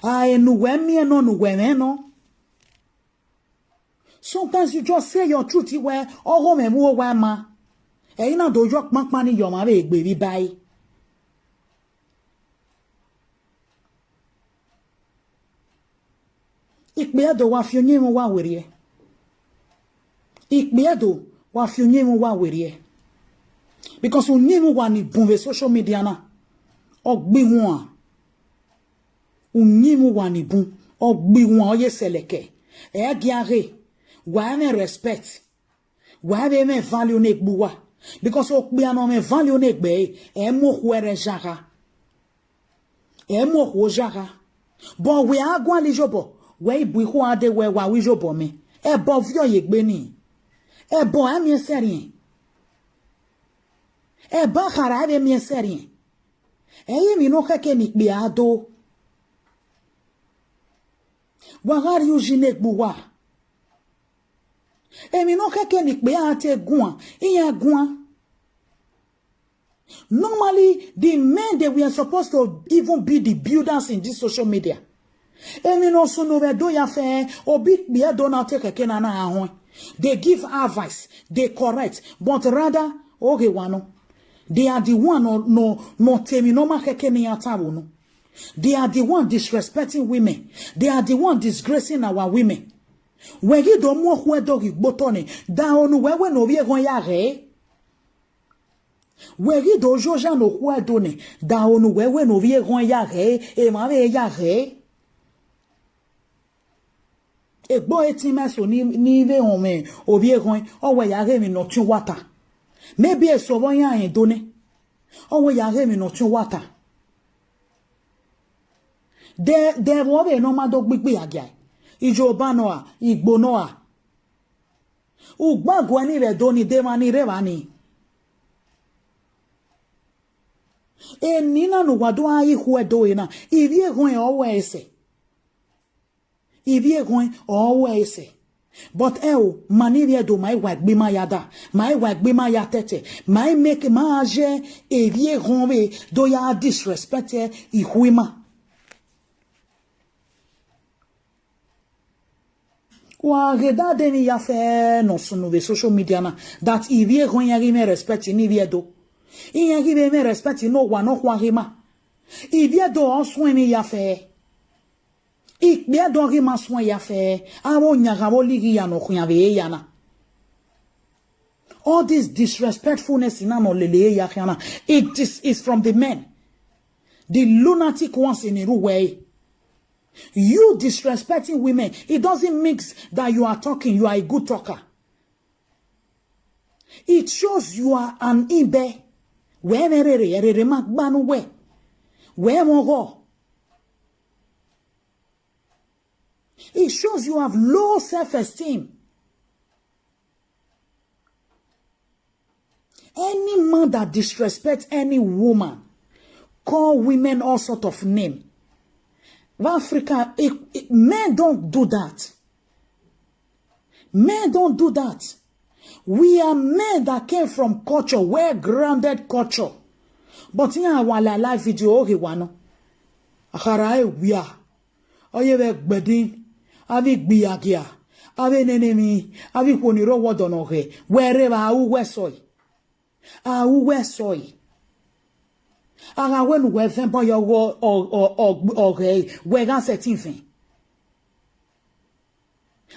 A enu we mi e no nu we me no. Sometimes you just say your truth iwe ogo me mu owa ma. E ina do yo panpan ni yo ma be egbe bi bayi. Ikpe do wa fi onye mu wa were. Ikpe do wa fi onye mu wa were. Because onye mu wa ni bun we social media na. Ogbi won. Onye mu wa ni bun. Ogbi won oye seleke. E gi are. Wa me respect. Wa be me value ne gbuwa. Because okpe ano me value ne gbe. E mo kwere jaga. E mo kwo jaga. But we agwa li jobo. We ibu ihu ade we wa wi jobo me. E bo vio ye gbe ni. E bo ami eserien. E ba kara ade mi eserien. E ye mi no keke ni pe ado. Wa gari uji ne gbuwa. E mi no keke ni pe ate guan. Iya guan. Normally, the men, they were supposed to even be the builders in this social media. Emi no sunu we do ya fe, obi be do na take keke na na ahun. They give advice, they correct, but rather, okay, wano. They are the one no, no, no temi no ma keke ni atawo no. They are the one disrespecting women. They are the one disgracing our women. We gi do mo kwe do gi gboto ni. Da onu we we no bi e gon ya re. We gi do joja no kwe do ni. Da onu we we no bi e gon ya re. E ma be ya re. Egbo eti me so ni, ni ve hon me, obi egon, o we ya re mi no tun wata. Maybe e so bo ya en do ne. O we ya re mi no tun wata. De, de wo be no ma do gbigbi agia. Ijo ba no a, igbo no a. Ugba gwe ni re do ni de ma ni re ba ni. E ni na no wa do a ihu e do e na. Ivi egon e o we ese. Ivi egon e o we ese. But e o, mani vie do mai wa gbi ma ya da. Mai wa gbi ma ya tete. Mai make ma je e vie egon we do ya disrespect e ihu ima. Wa ge da de ni ya fe no sunu ve social media na. That ivi egon ya gi me respect ni vie do. Iya gi me respect no wa no kwa gi ma. Ivi do o swen mi ya fe. Ikpe do gi ma swen ya fe. A wo nya ga wo ligi ya no kwa ve ya na. All this disrespectfulness in no lele ya na. It is, is from the men. The lunatic ones in Iruwe. You disrespecting women, it doesn't mean that you are talking, you are a good talker. It shows you are an imbe. We me rere, rere ma gbanu we. We mo go. It shows you have low self-esteem. Any man that disrespects any woman, call women all sort of name. Africa, it, it, men don't do that. Men don't do that. We are men that came from culture, well grounded culture. But in our live video, okay, one. Akara e wia. Oye we gbedin. Avi gbiagia. Avi nenemi. Avi koni ro wodono he. Wherever I will soy. I will soy. Aga wenu we ven boyo wo o o o o he. We gan setin fin.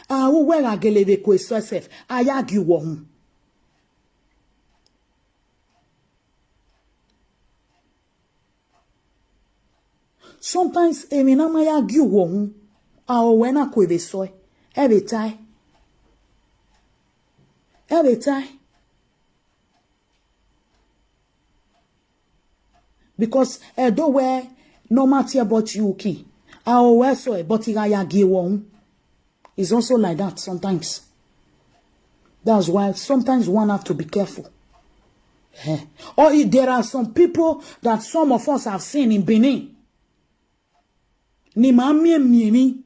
Awu we ra gele ve ko eso sef. Aya gi wo hun. Sometimes emi na ma ya gi wo hun. Awo we na ko eve so. Every time. Every time. Because edo we no matter about you ki. Awo we so e but ya gi wo hun. It's also like that sometimes. That's why sometimes one have to be careful. Eh. Or if there are some people that some of us have seen in Benin. Ni ma mi mi mi.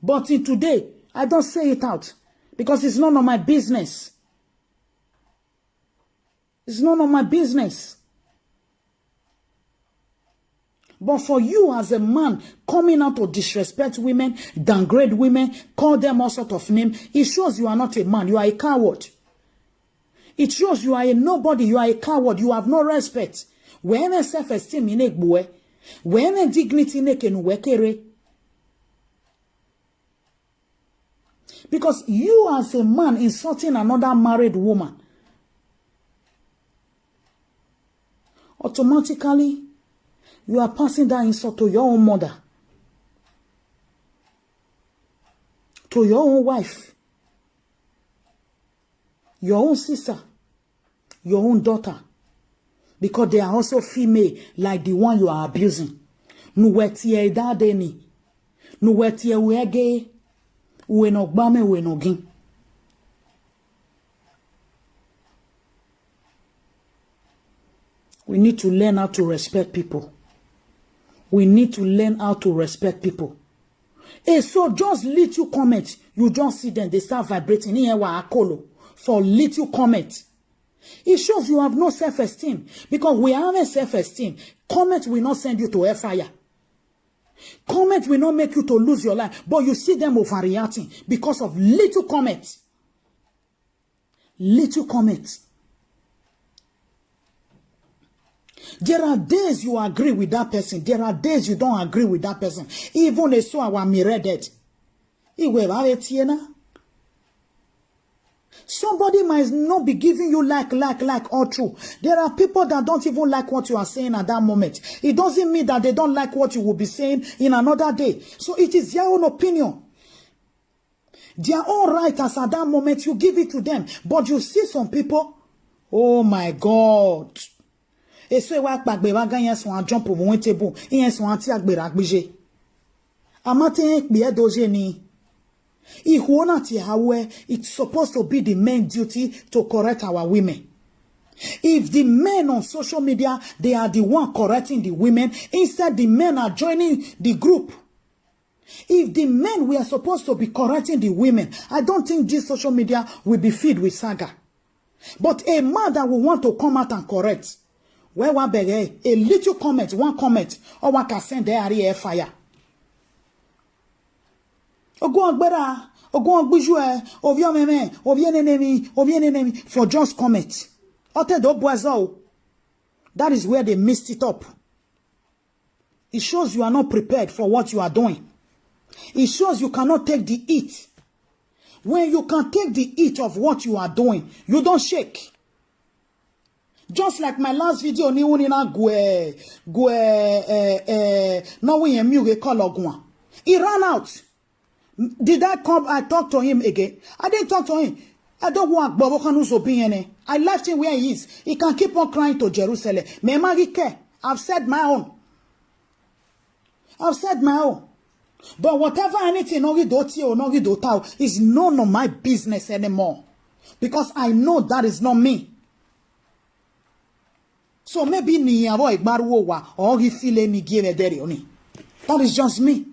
But in today, I don't say it out because it's none of my business. It's none of my business. But for you as a man coming out to disrespect women, downgrade women, call them all sort of name, it shows you are not a man. You are a coward. It shows you are a nobody. You are a coward. You have no respect. Wherever self-esteem in a boy, wherever dignity in a kenwekere. Because you as a man insulting another married woman, automatically you are passing that insult to your own mother, to your own wife, your own sister, your own daughter, because they are also female like the one you are abusing. Nuwetie dadeni. Nuwetie uege. Uwe no gbame, uwe no gin. We need to learn how to respect people. We need to learn how to respect people. And so just little comment, you just see them, they start vibrating. Here wa akolo for little comment. It shows you have no self-esteem because we have a self-esteem. Comment will not send you to hellfire. Comment will not make you to lose your life, but you see them overreacting because of little comment. Little comment. There are days you agree with that person. There are days you don't agree with that person. Even a so our mirrored. Iwe ba etiena. Somebody might not be giving you like, like, like all true. There are people that don't even like what you are saying at that moment. It doesn't mean that they don't like what you will be saying in another day. So it is their own opinion. Their own right as at that moment, you give it to them. But you see some people, oh my God. Eso ewa kpagbe wa ganyan so a jump over one table. Iyen so anti agbera gbije. Amate kpi edoje ni. Ihuona ti hawe, it's supposed to be the main duty to correct our women. If the men on social media, they are the one correcting the women, instead the men are joining the group. If the men were supposed to be correcting the women, I don't think this social media will be filled with saga. But a man that will want to come out and correct, where one beg, a little comment, one comment, or one can send there a fire. Ogun agbera, ogun agbujue, ovio meme, ovie nenemi, ovie nenemi, for just comment. Ote do boizo. That is where they messed it up. It shows you are not prepared for what you are doing. It shows you cannot take the heat. When you can take the heat of what you are doing, you don't shake. Just like my last video, ni unina gwe, gwe, eh, eh, no we yen mi uge call ogwa. He ran out. Did I come? I talk to him again. I didn't talk to him. I don't want Bobo Kanu Zobiyene. I left him where he is. He can keep on crying to Jerusalem. Me ma gi care. I've said my own. I've said my own. But whatever anything, no gi do ti o, no gi do ta o, is none of my business anymore. Because I know that is not me. So maybe ni abo igbaruwo wa or he feel me give a dere oni. That is just me.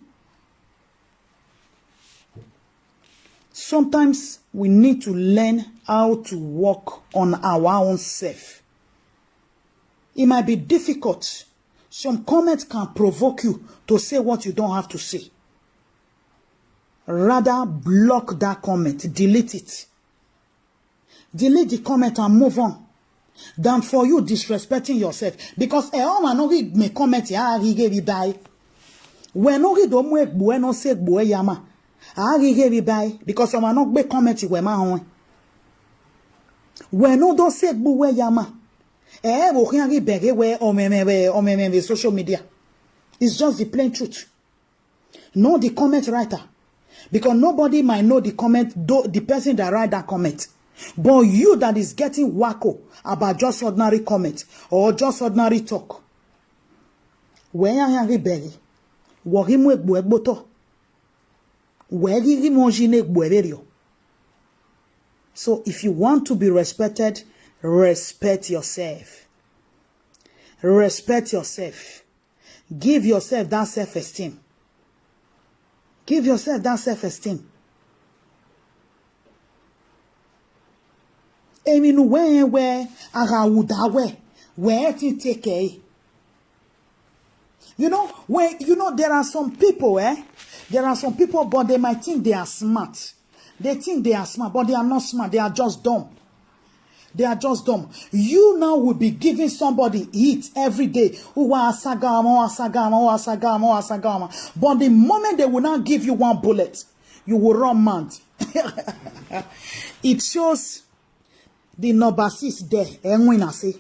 Sometimes we need to learn how to work on our own self. It might be difficult. Some comments can provoke you to say what you don't have to say. Rather block that comment, delete it. Delete the comment and move on than for you disrespecting yourself. Because e o ma no read me comment ya ri ge bi bai. We no read o mu egbo e no se egbo e ya ma. A ri ge bi bai because o ma no gbe comment we ma hon. We no do se egbo we ya ma. E wo khin ri bere we o me me we o me me we social media. It's just the plain truth. Know the comment writer, because nobody might know the comment, though the person that write that comment. But you that is getting wacko about just ordinary comment or just ordinary talk, we ya ya ri bere, wo ri mu egbo egbo to, we ri ri mo ji ne egbo ere rio. So if you want to be respected, respect yourself. Respect yourself. Give yourself that self-esteem. Give yourself that self-esteem. Emi nu we we aga uda we we ti take care. You know, when you know there are some people, eh? There are some people, but they might think they are smart. They think they are smart, but they are not smart. They are just dumb. They are just dumb. You now will be giving somebody heat every day. Uwa asagama, asagama, asagama, asagama. But the moment they will not give you one bullet, you will run mad. It shows the number six there. Enwin ase.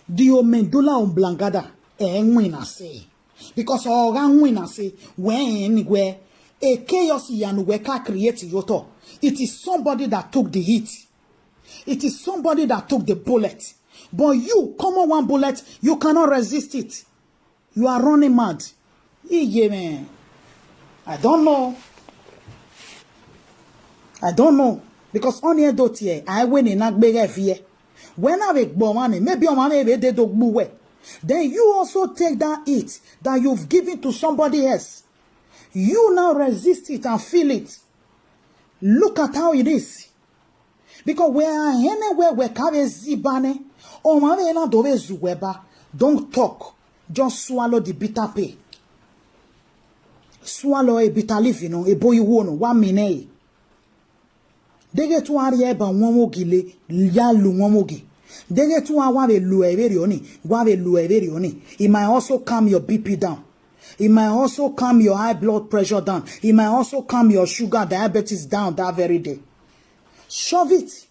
The omendula umblangada. Enwin ase. Because all win ase. When anywhere a chaos yanu weka create yoto. It is somebody that took the heat. It is somebody that took the bullet. But you, common one bullet, you cannot resist it. You are running mad. Iye, man. I don't know. I don't know. Because on here dot here, I win in Agbega here. When I make money, maybe on my maybe they don't move away. Then you also take that it that you've given to somebody else. You now resist it and feel it. Look at how it is. Because we are anywhere we carry zibane, or we na do zuweba. Don't talk. Just swallow the bitter pill. Swallow a bitter leaf, you know, a boy you won't one minute. They get to area ba one wogi le ya lu one wogi. They get to awa be lu every oni, wa be lu every oni. It might also calm your B P down. It might also calm your high blood pressure down. It might also calm your sugar, diabetes down that very day. Shove it.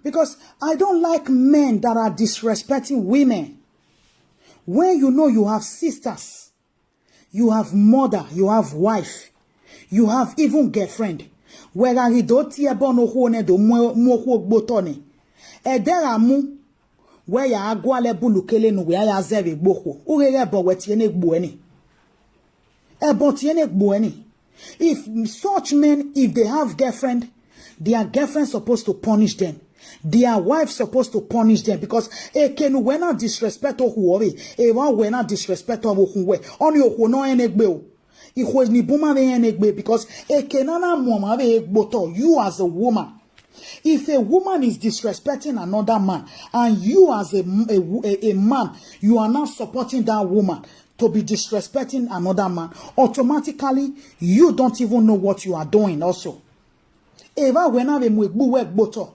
Because I don't like men that are disrespecting women. When you know you have sisters, you have mother, you have wife, you have even girlfriend. Where are you? Don't tear born no ho ne do mo ho gbotoni. Edera mu. Where ya agwale bulukele no where ya zeve gboho. Ugere bo wetiene gbueni. Ebo tiene gbueni. If such men, if they have girlfriend, their girlfriend supposed to punish them. Their wife supposed to punish them because ekenu wena disrespect ohuovi. Ewa wena disrespect ohuwe. Oni ohu no enegbe o. Ihu ni buma ve enegbe because ekena na mama ve egboto. You as a woman, if a woman is disrespecting another man and you as a, a, a, a man, you are not supporting that woman to be disrespecting another man, automatically you don't even know what you are doing also. Eva wena ve mu egbu we gboto.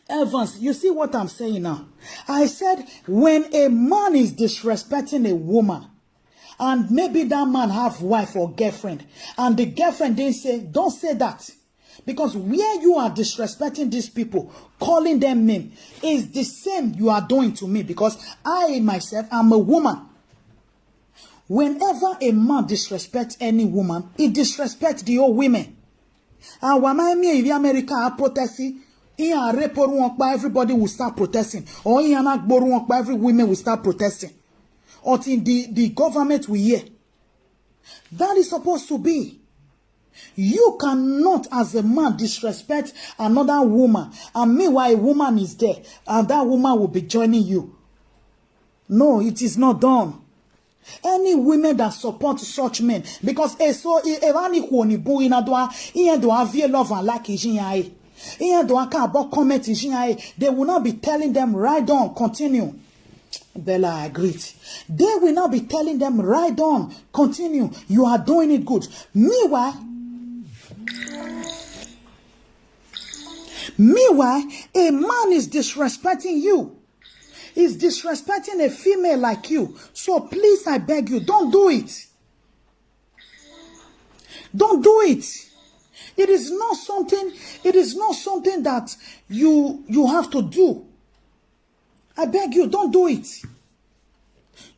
Evans, you see what I'm saying now? I said when a man is disrespecting a woman, and maybe that man have wife or girlfriend, and the girlfriend didn't say, don't say that. Because where you are disrespecting these people, calling them name, is the same you are doing to me. Because I myself am a woman. Whenever a man disrespects any woman, he disrespects the old women. Our man me in America are protesting. In a rape or one, everybody will start protesting. Or in an agboru one, every women will start protesting. until the, the government will hear. That is supposed to be. You cannot, as a man, disrespect another woman, and meanwhile a woman is there, and that woman will be joining you. No, it is not done. Any women that support such men, because eso evani huoni bu ina doa, iye doa vie love and like ijin ya e. Iye doa ka bo comment ijin ya e. They will not be telling them, "Right on, continue." Bella agreed. They will not be telling them, "Right on, continue. You are doing it good." Meanwhile, meanwhile, a man is disrespecting you. Is disrespecting a female like you. So please, I beg you, don't do it. Don't do it. It is not something, it is not something that you, you have to do. I beg you, don't do it.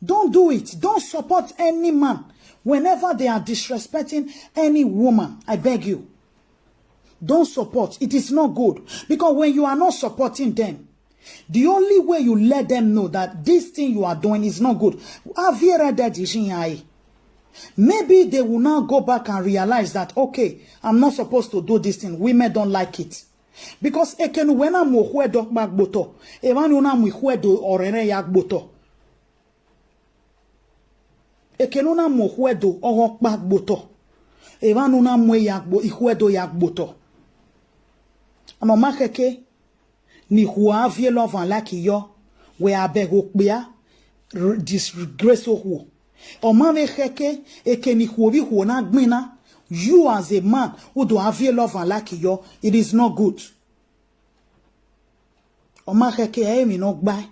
Don't do it. Don't support any man whenever they are disrespecting any woman. I beg you. Don't support. It is not good. Because when you are not supporting them, the only way you let them know that this thing you are doing is not good. Aviere de dijin ya e. Maybe they will now go back and realize that, "Okay, I'm not supposed to do this thing. Women don't like it." Because ekenu wena mo huedo kpa gboto. Evani una mo huedo orere ya gboto. Ekenu na mo huedo ogo kpa gboto. Evani una mo ya gbo, ihuedo ya gboto. Ano ma keke ni hua vie love and like yo. We abeg okpia, r-, disgrace ohuo. Oma ve keke, eke ni huo vi huo na gbina. You as a man, udo avie love and like yo. It is not good. Oma keke, eh, mi no gbai.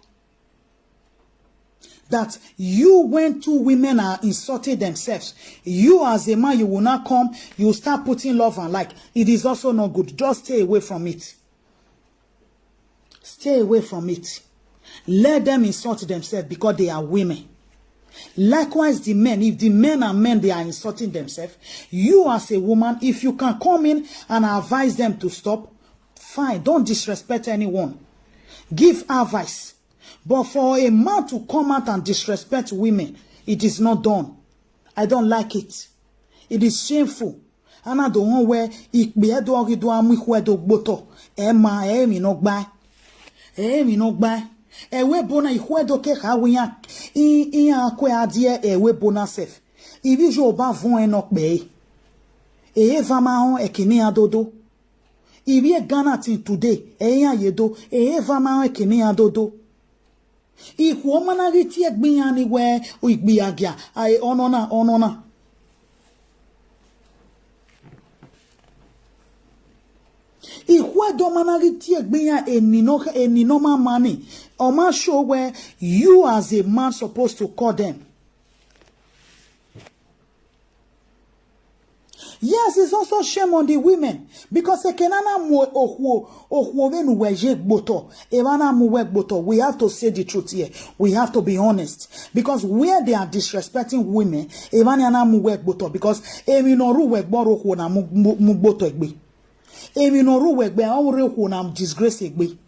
That you, when two women are insulting themselves, you as a man, you will not come, you start putting love and like. It is also not good. Just stay away from it. Stay away from it. Let them insult themselves because they are women. Likewise, the men, if the men are men, they are insulting themselves. You as a woman, if you can come in and advise them to stop, fine. Don't disrespect anyone. Give advice. But for a man to come out and disrespect women, it is not done. I don't like it. It is shameful. Ana do won we ikpe edo ogido amu ihu edo gboto. E ma, e mi no gbai. E mi no gbai. E we bona ihu edo ke ka we ya. I, i ya kwe adie e we bona sef. Ibi jo ba von e no pe. E e va ma hon e kini adodo. Ibi e Ghana tin today. E ya yedo. E e va ma hon e kini adodo. Ihu oma na giti e gbin ya ni we igbi agia. Ai, ono na, ono na. Ihu edo ma na giti e gbin ya eni no, eni no ma mani. Oma show where you as a man supposed to call them. Yes, it's also shame on the women because ekenana mu ohuo, ohuo venu we je gboto. Evana mu we gboto. We have to say the truth here. We have to be honest because where they are disrespecting women, evana na mu we gboto because emi no ru we gboro ohuo na mu, mu, mu gboto egbe. Emi no ru we gbe, o re ohuo na disgrace egbe.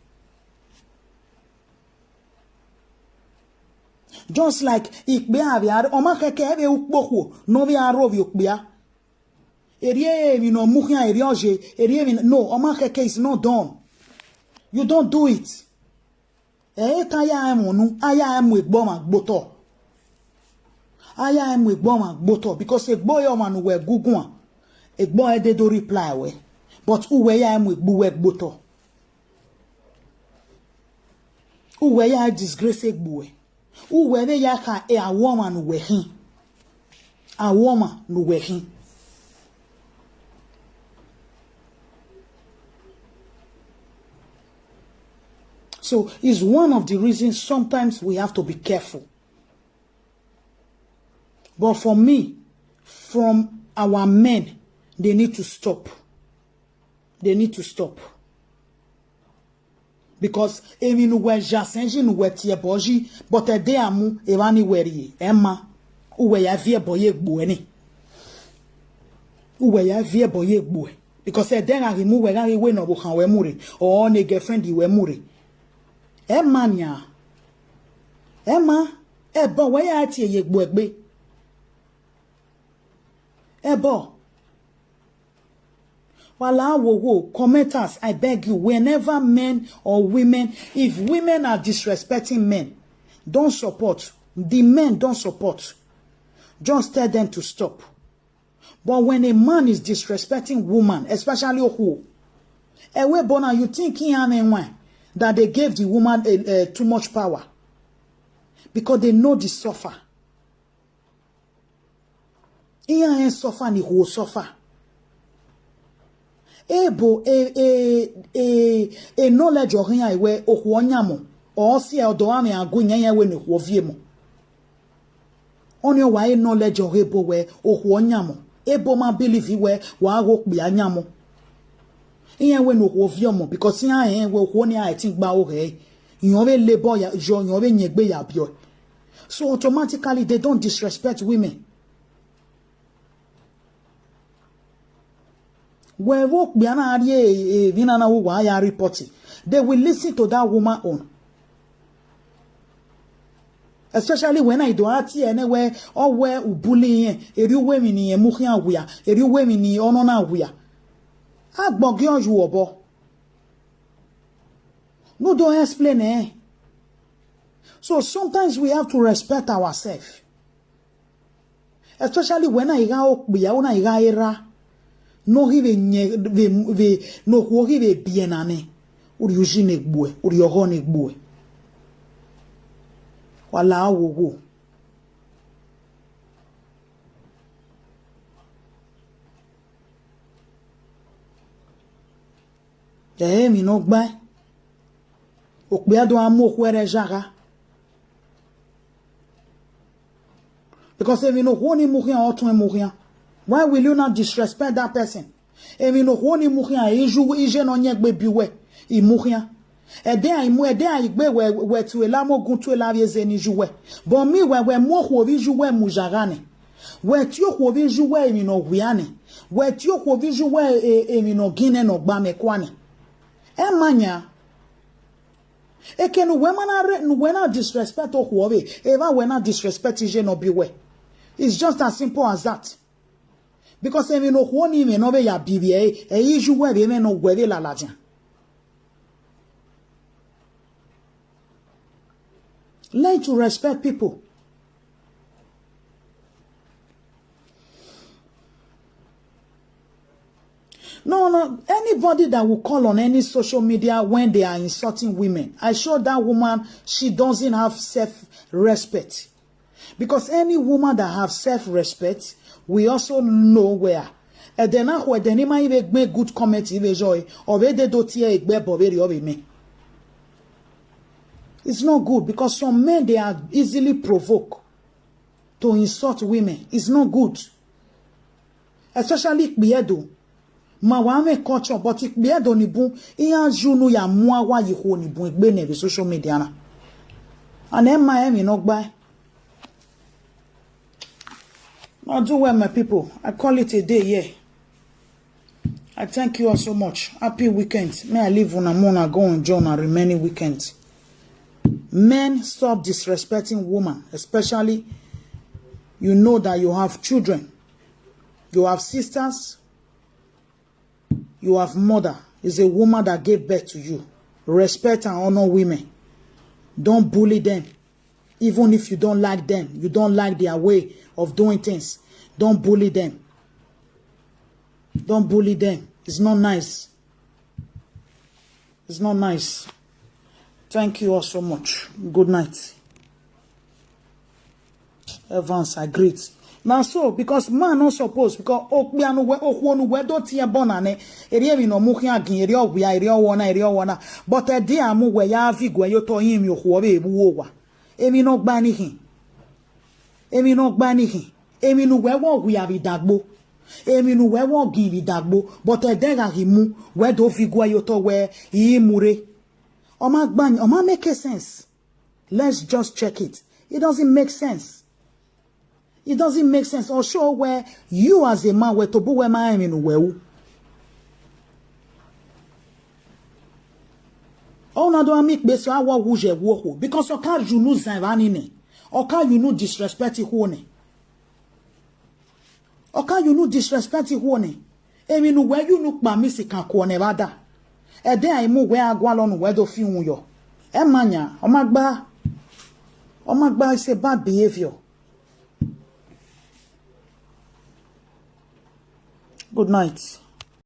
Just like ikpe ave are, oma keke eve ukpokuo, no ve aro vi okpia. Eri emi no muhia, eri oje, eri emi no, oma keke is not done. You don't do it. E ta ya emu nu, aya emu egbo ma gboto. Aya emu egbo ma gboto, because egbo yo ma nu we gugun. Egbo e de do reply we. But uwe ya emu egbu we gboto. Uwe ya disgrace egbu we. Uwe ve ya ka e awoma nu we hin. Awoma nu we hin. So it's one of the reasons sometimes we have to be careful. But for me, from our men, they need to stop. They need to stop. Because emi nu we ja senji nu we tie boji, but e de amu, e va ni we ri, e ma. Uwe ya vie boye gbo eni. Uwe ya vie boye gbo e. Because e de nga ki mu we nga ki we no bo kan we mu re. Or ne girlfriend we mu re. E ma nya. E ma. Ebo, where you at here, ye gbegbe? Ebo. Wala wo wo, commenters, I beg you, whenever men or women, if women are disrespecting men, don't support. The men don't support. Just tell them to stop. But when a man is disrespecting woman, especially who, ewe bona, you think he and when that they gave the woman a, a, too much power because they know the suffer. He and suffer ni who suffer. Ebo e e e e knowledge of him ewe ohu onyamo. Or si odo ame agu nyenye we ni who viemo. Only why knowledge of ebo we ohu onyamo. Ebo ma believe we wa go pe anyamo. Iye we no who viomo because iye we who ni I think ba o he. Iyan we labor ya jo, iyan we nyegbe ya bio. So automatically they don't disrespect women. Where work be an area, vina na wa ya report. They will listen to that woman own. Especially when I do at here anywhere or where ubuli, eri uwe mi ni emuhia wia, eri uwe mi ni onona wia. Agbogi oju obo. No, don't explain eh. So sometimes we have to respect ourselves. Especially when I ga okpia, when I ga era. No give a nye, ve, ve, no ho give a bienane. Uri uji ne gbue, uri oho ne gbue. Wala wo wo. Eh, mi no gba. Okpia do amu okwere jaga. Because if you know who ni muhia or tun muhia, why will you not disrespect that person? If you know who ni muhia, iju ije no nyegbe biwe, i muhia. Ede ai mu, ede ai gbe we, we tu ela mo gun tu ela vie ze ni juwe. But mi we, we mo ho vi juwe mu jagane. We ti o ho vi juwe emi no wiane. We ti o ho vi juwe e, emi no gine no gba me kwane. E manya. Eke nu we mana re, nu we na disrespect o ho ve. Eva we na disrespect ije no biwe. It's just as simple as that. Because emi no ho ni me no be ya bibi e, e iju we be me no we be la la jan. Learn to respect people. No, no, anybody that will call on any social media when they are insulting women, I sure that woman, she doesn't have self-respect. Because any woman that have self-respect, we also know where. And then now, when the name I make good comment, even joy, or where they do tear a bebo, very of me. It's not good because some men, they are easily provoked to insult women. It's not good. Especially Kpiedo. Ma wa me culture, but Kpiedo ni bun, iya junu ya mua wa yi ho ni bun, egbe ne social media na. And then my emi no gba. Now do well, my people. I call it a day here. I thank you all so much. Happy weekend. May I leave una mona go enjoy my remaining weekend. Men, stop disrespecting woman, especially you know that you have children, you have sisters, you have mother. Is a woman that gave birth to you. Respect and honor women. Don't bully them. Even if you don't like them, you don't like their way of doing things, don't bully them. Don't bully them. It's not nice. It's not nice. Thank you all so much. Good night. Evans, I greet. Now so, because man not supposed, because okpianu we, okwonu we don't hear bonane. Eri emi no muhi agin, eri ogbia, eri owana, eri owana. But edi amu we ya vigwe yo to him yo ho be buwa. Emi no gba anything. Emi no gba anything. Emi nu we wo gwi abi dagbo. Emi nu we wo gi bi dagbo. But e de ga gi mu, we do fi gwa yo to we i mure. O ma gba, o ma make sense. Let's just check it. It doesn't make sense. It doesn't make sense. Or show where you as a man were to bu we ma emi nu we u. Ona do ami pe so awo wuje wo ho because o ka ju nu zan vani ne. Oka, you no disrespect who ne. Oka, you no disrespect who ne. Emi no where you no kpa mi si kan ko ne bada. E de ai mu where agwa lo no where do fi un yo. E manya, o ma gba. O ma gba is a bad behavior. Good night.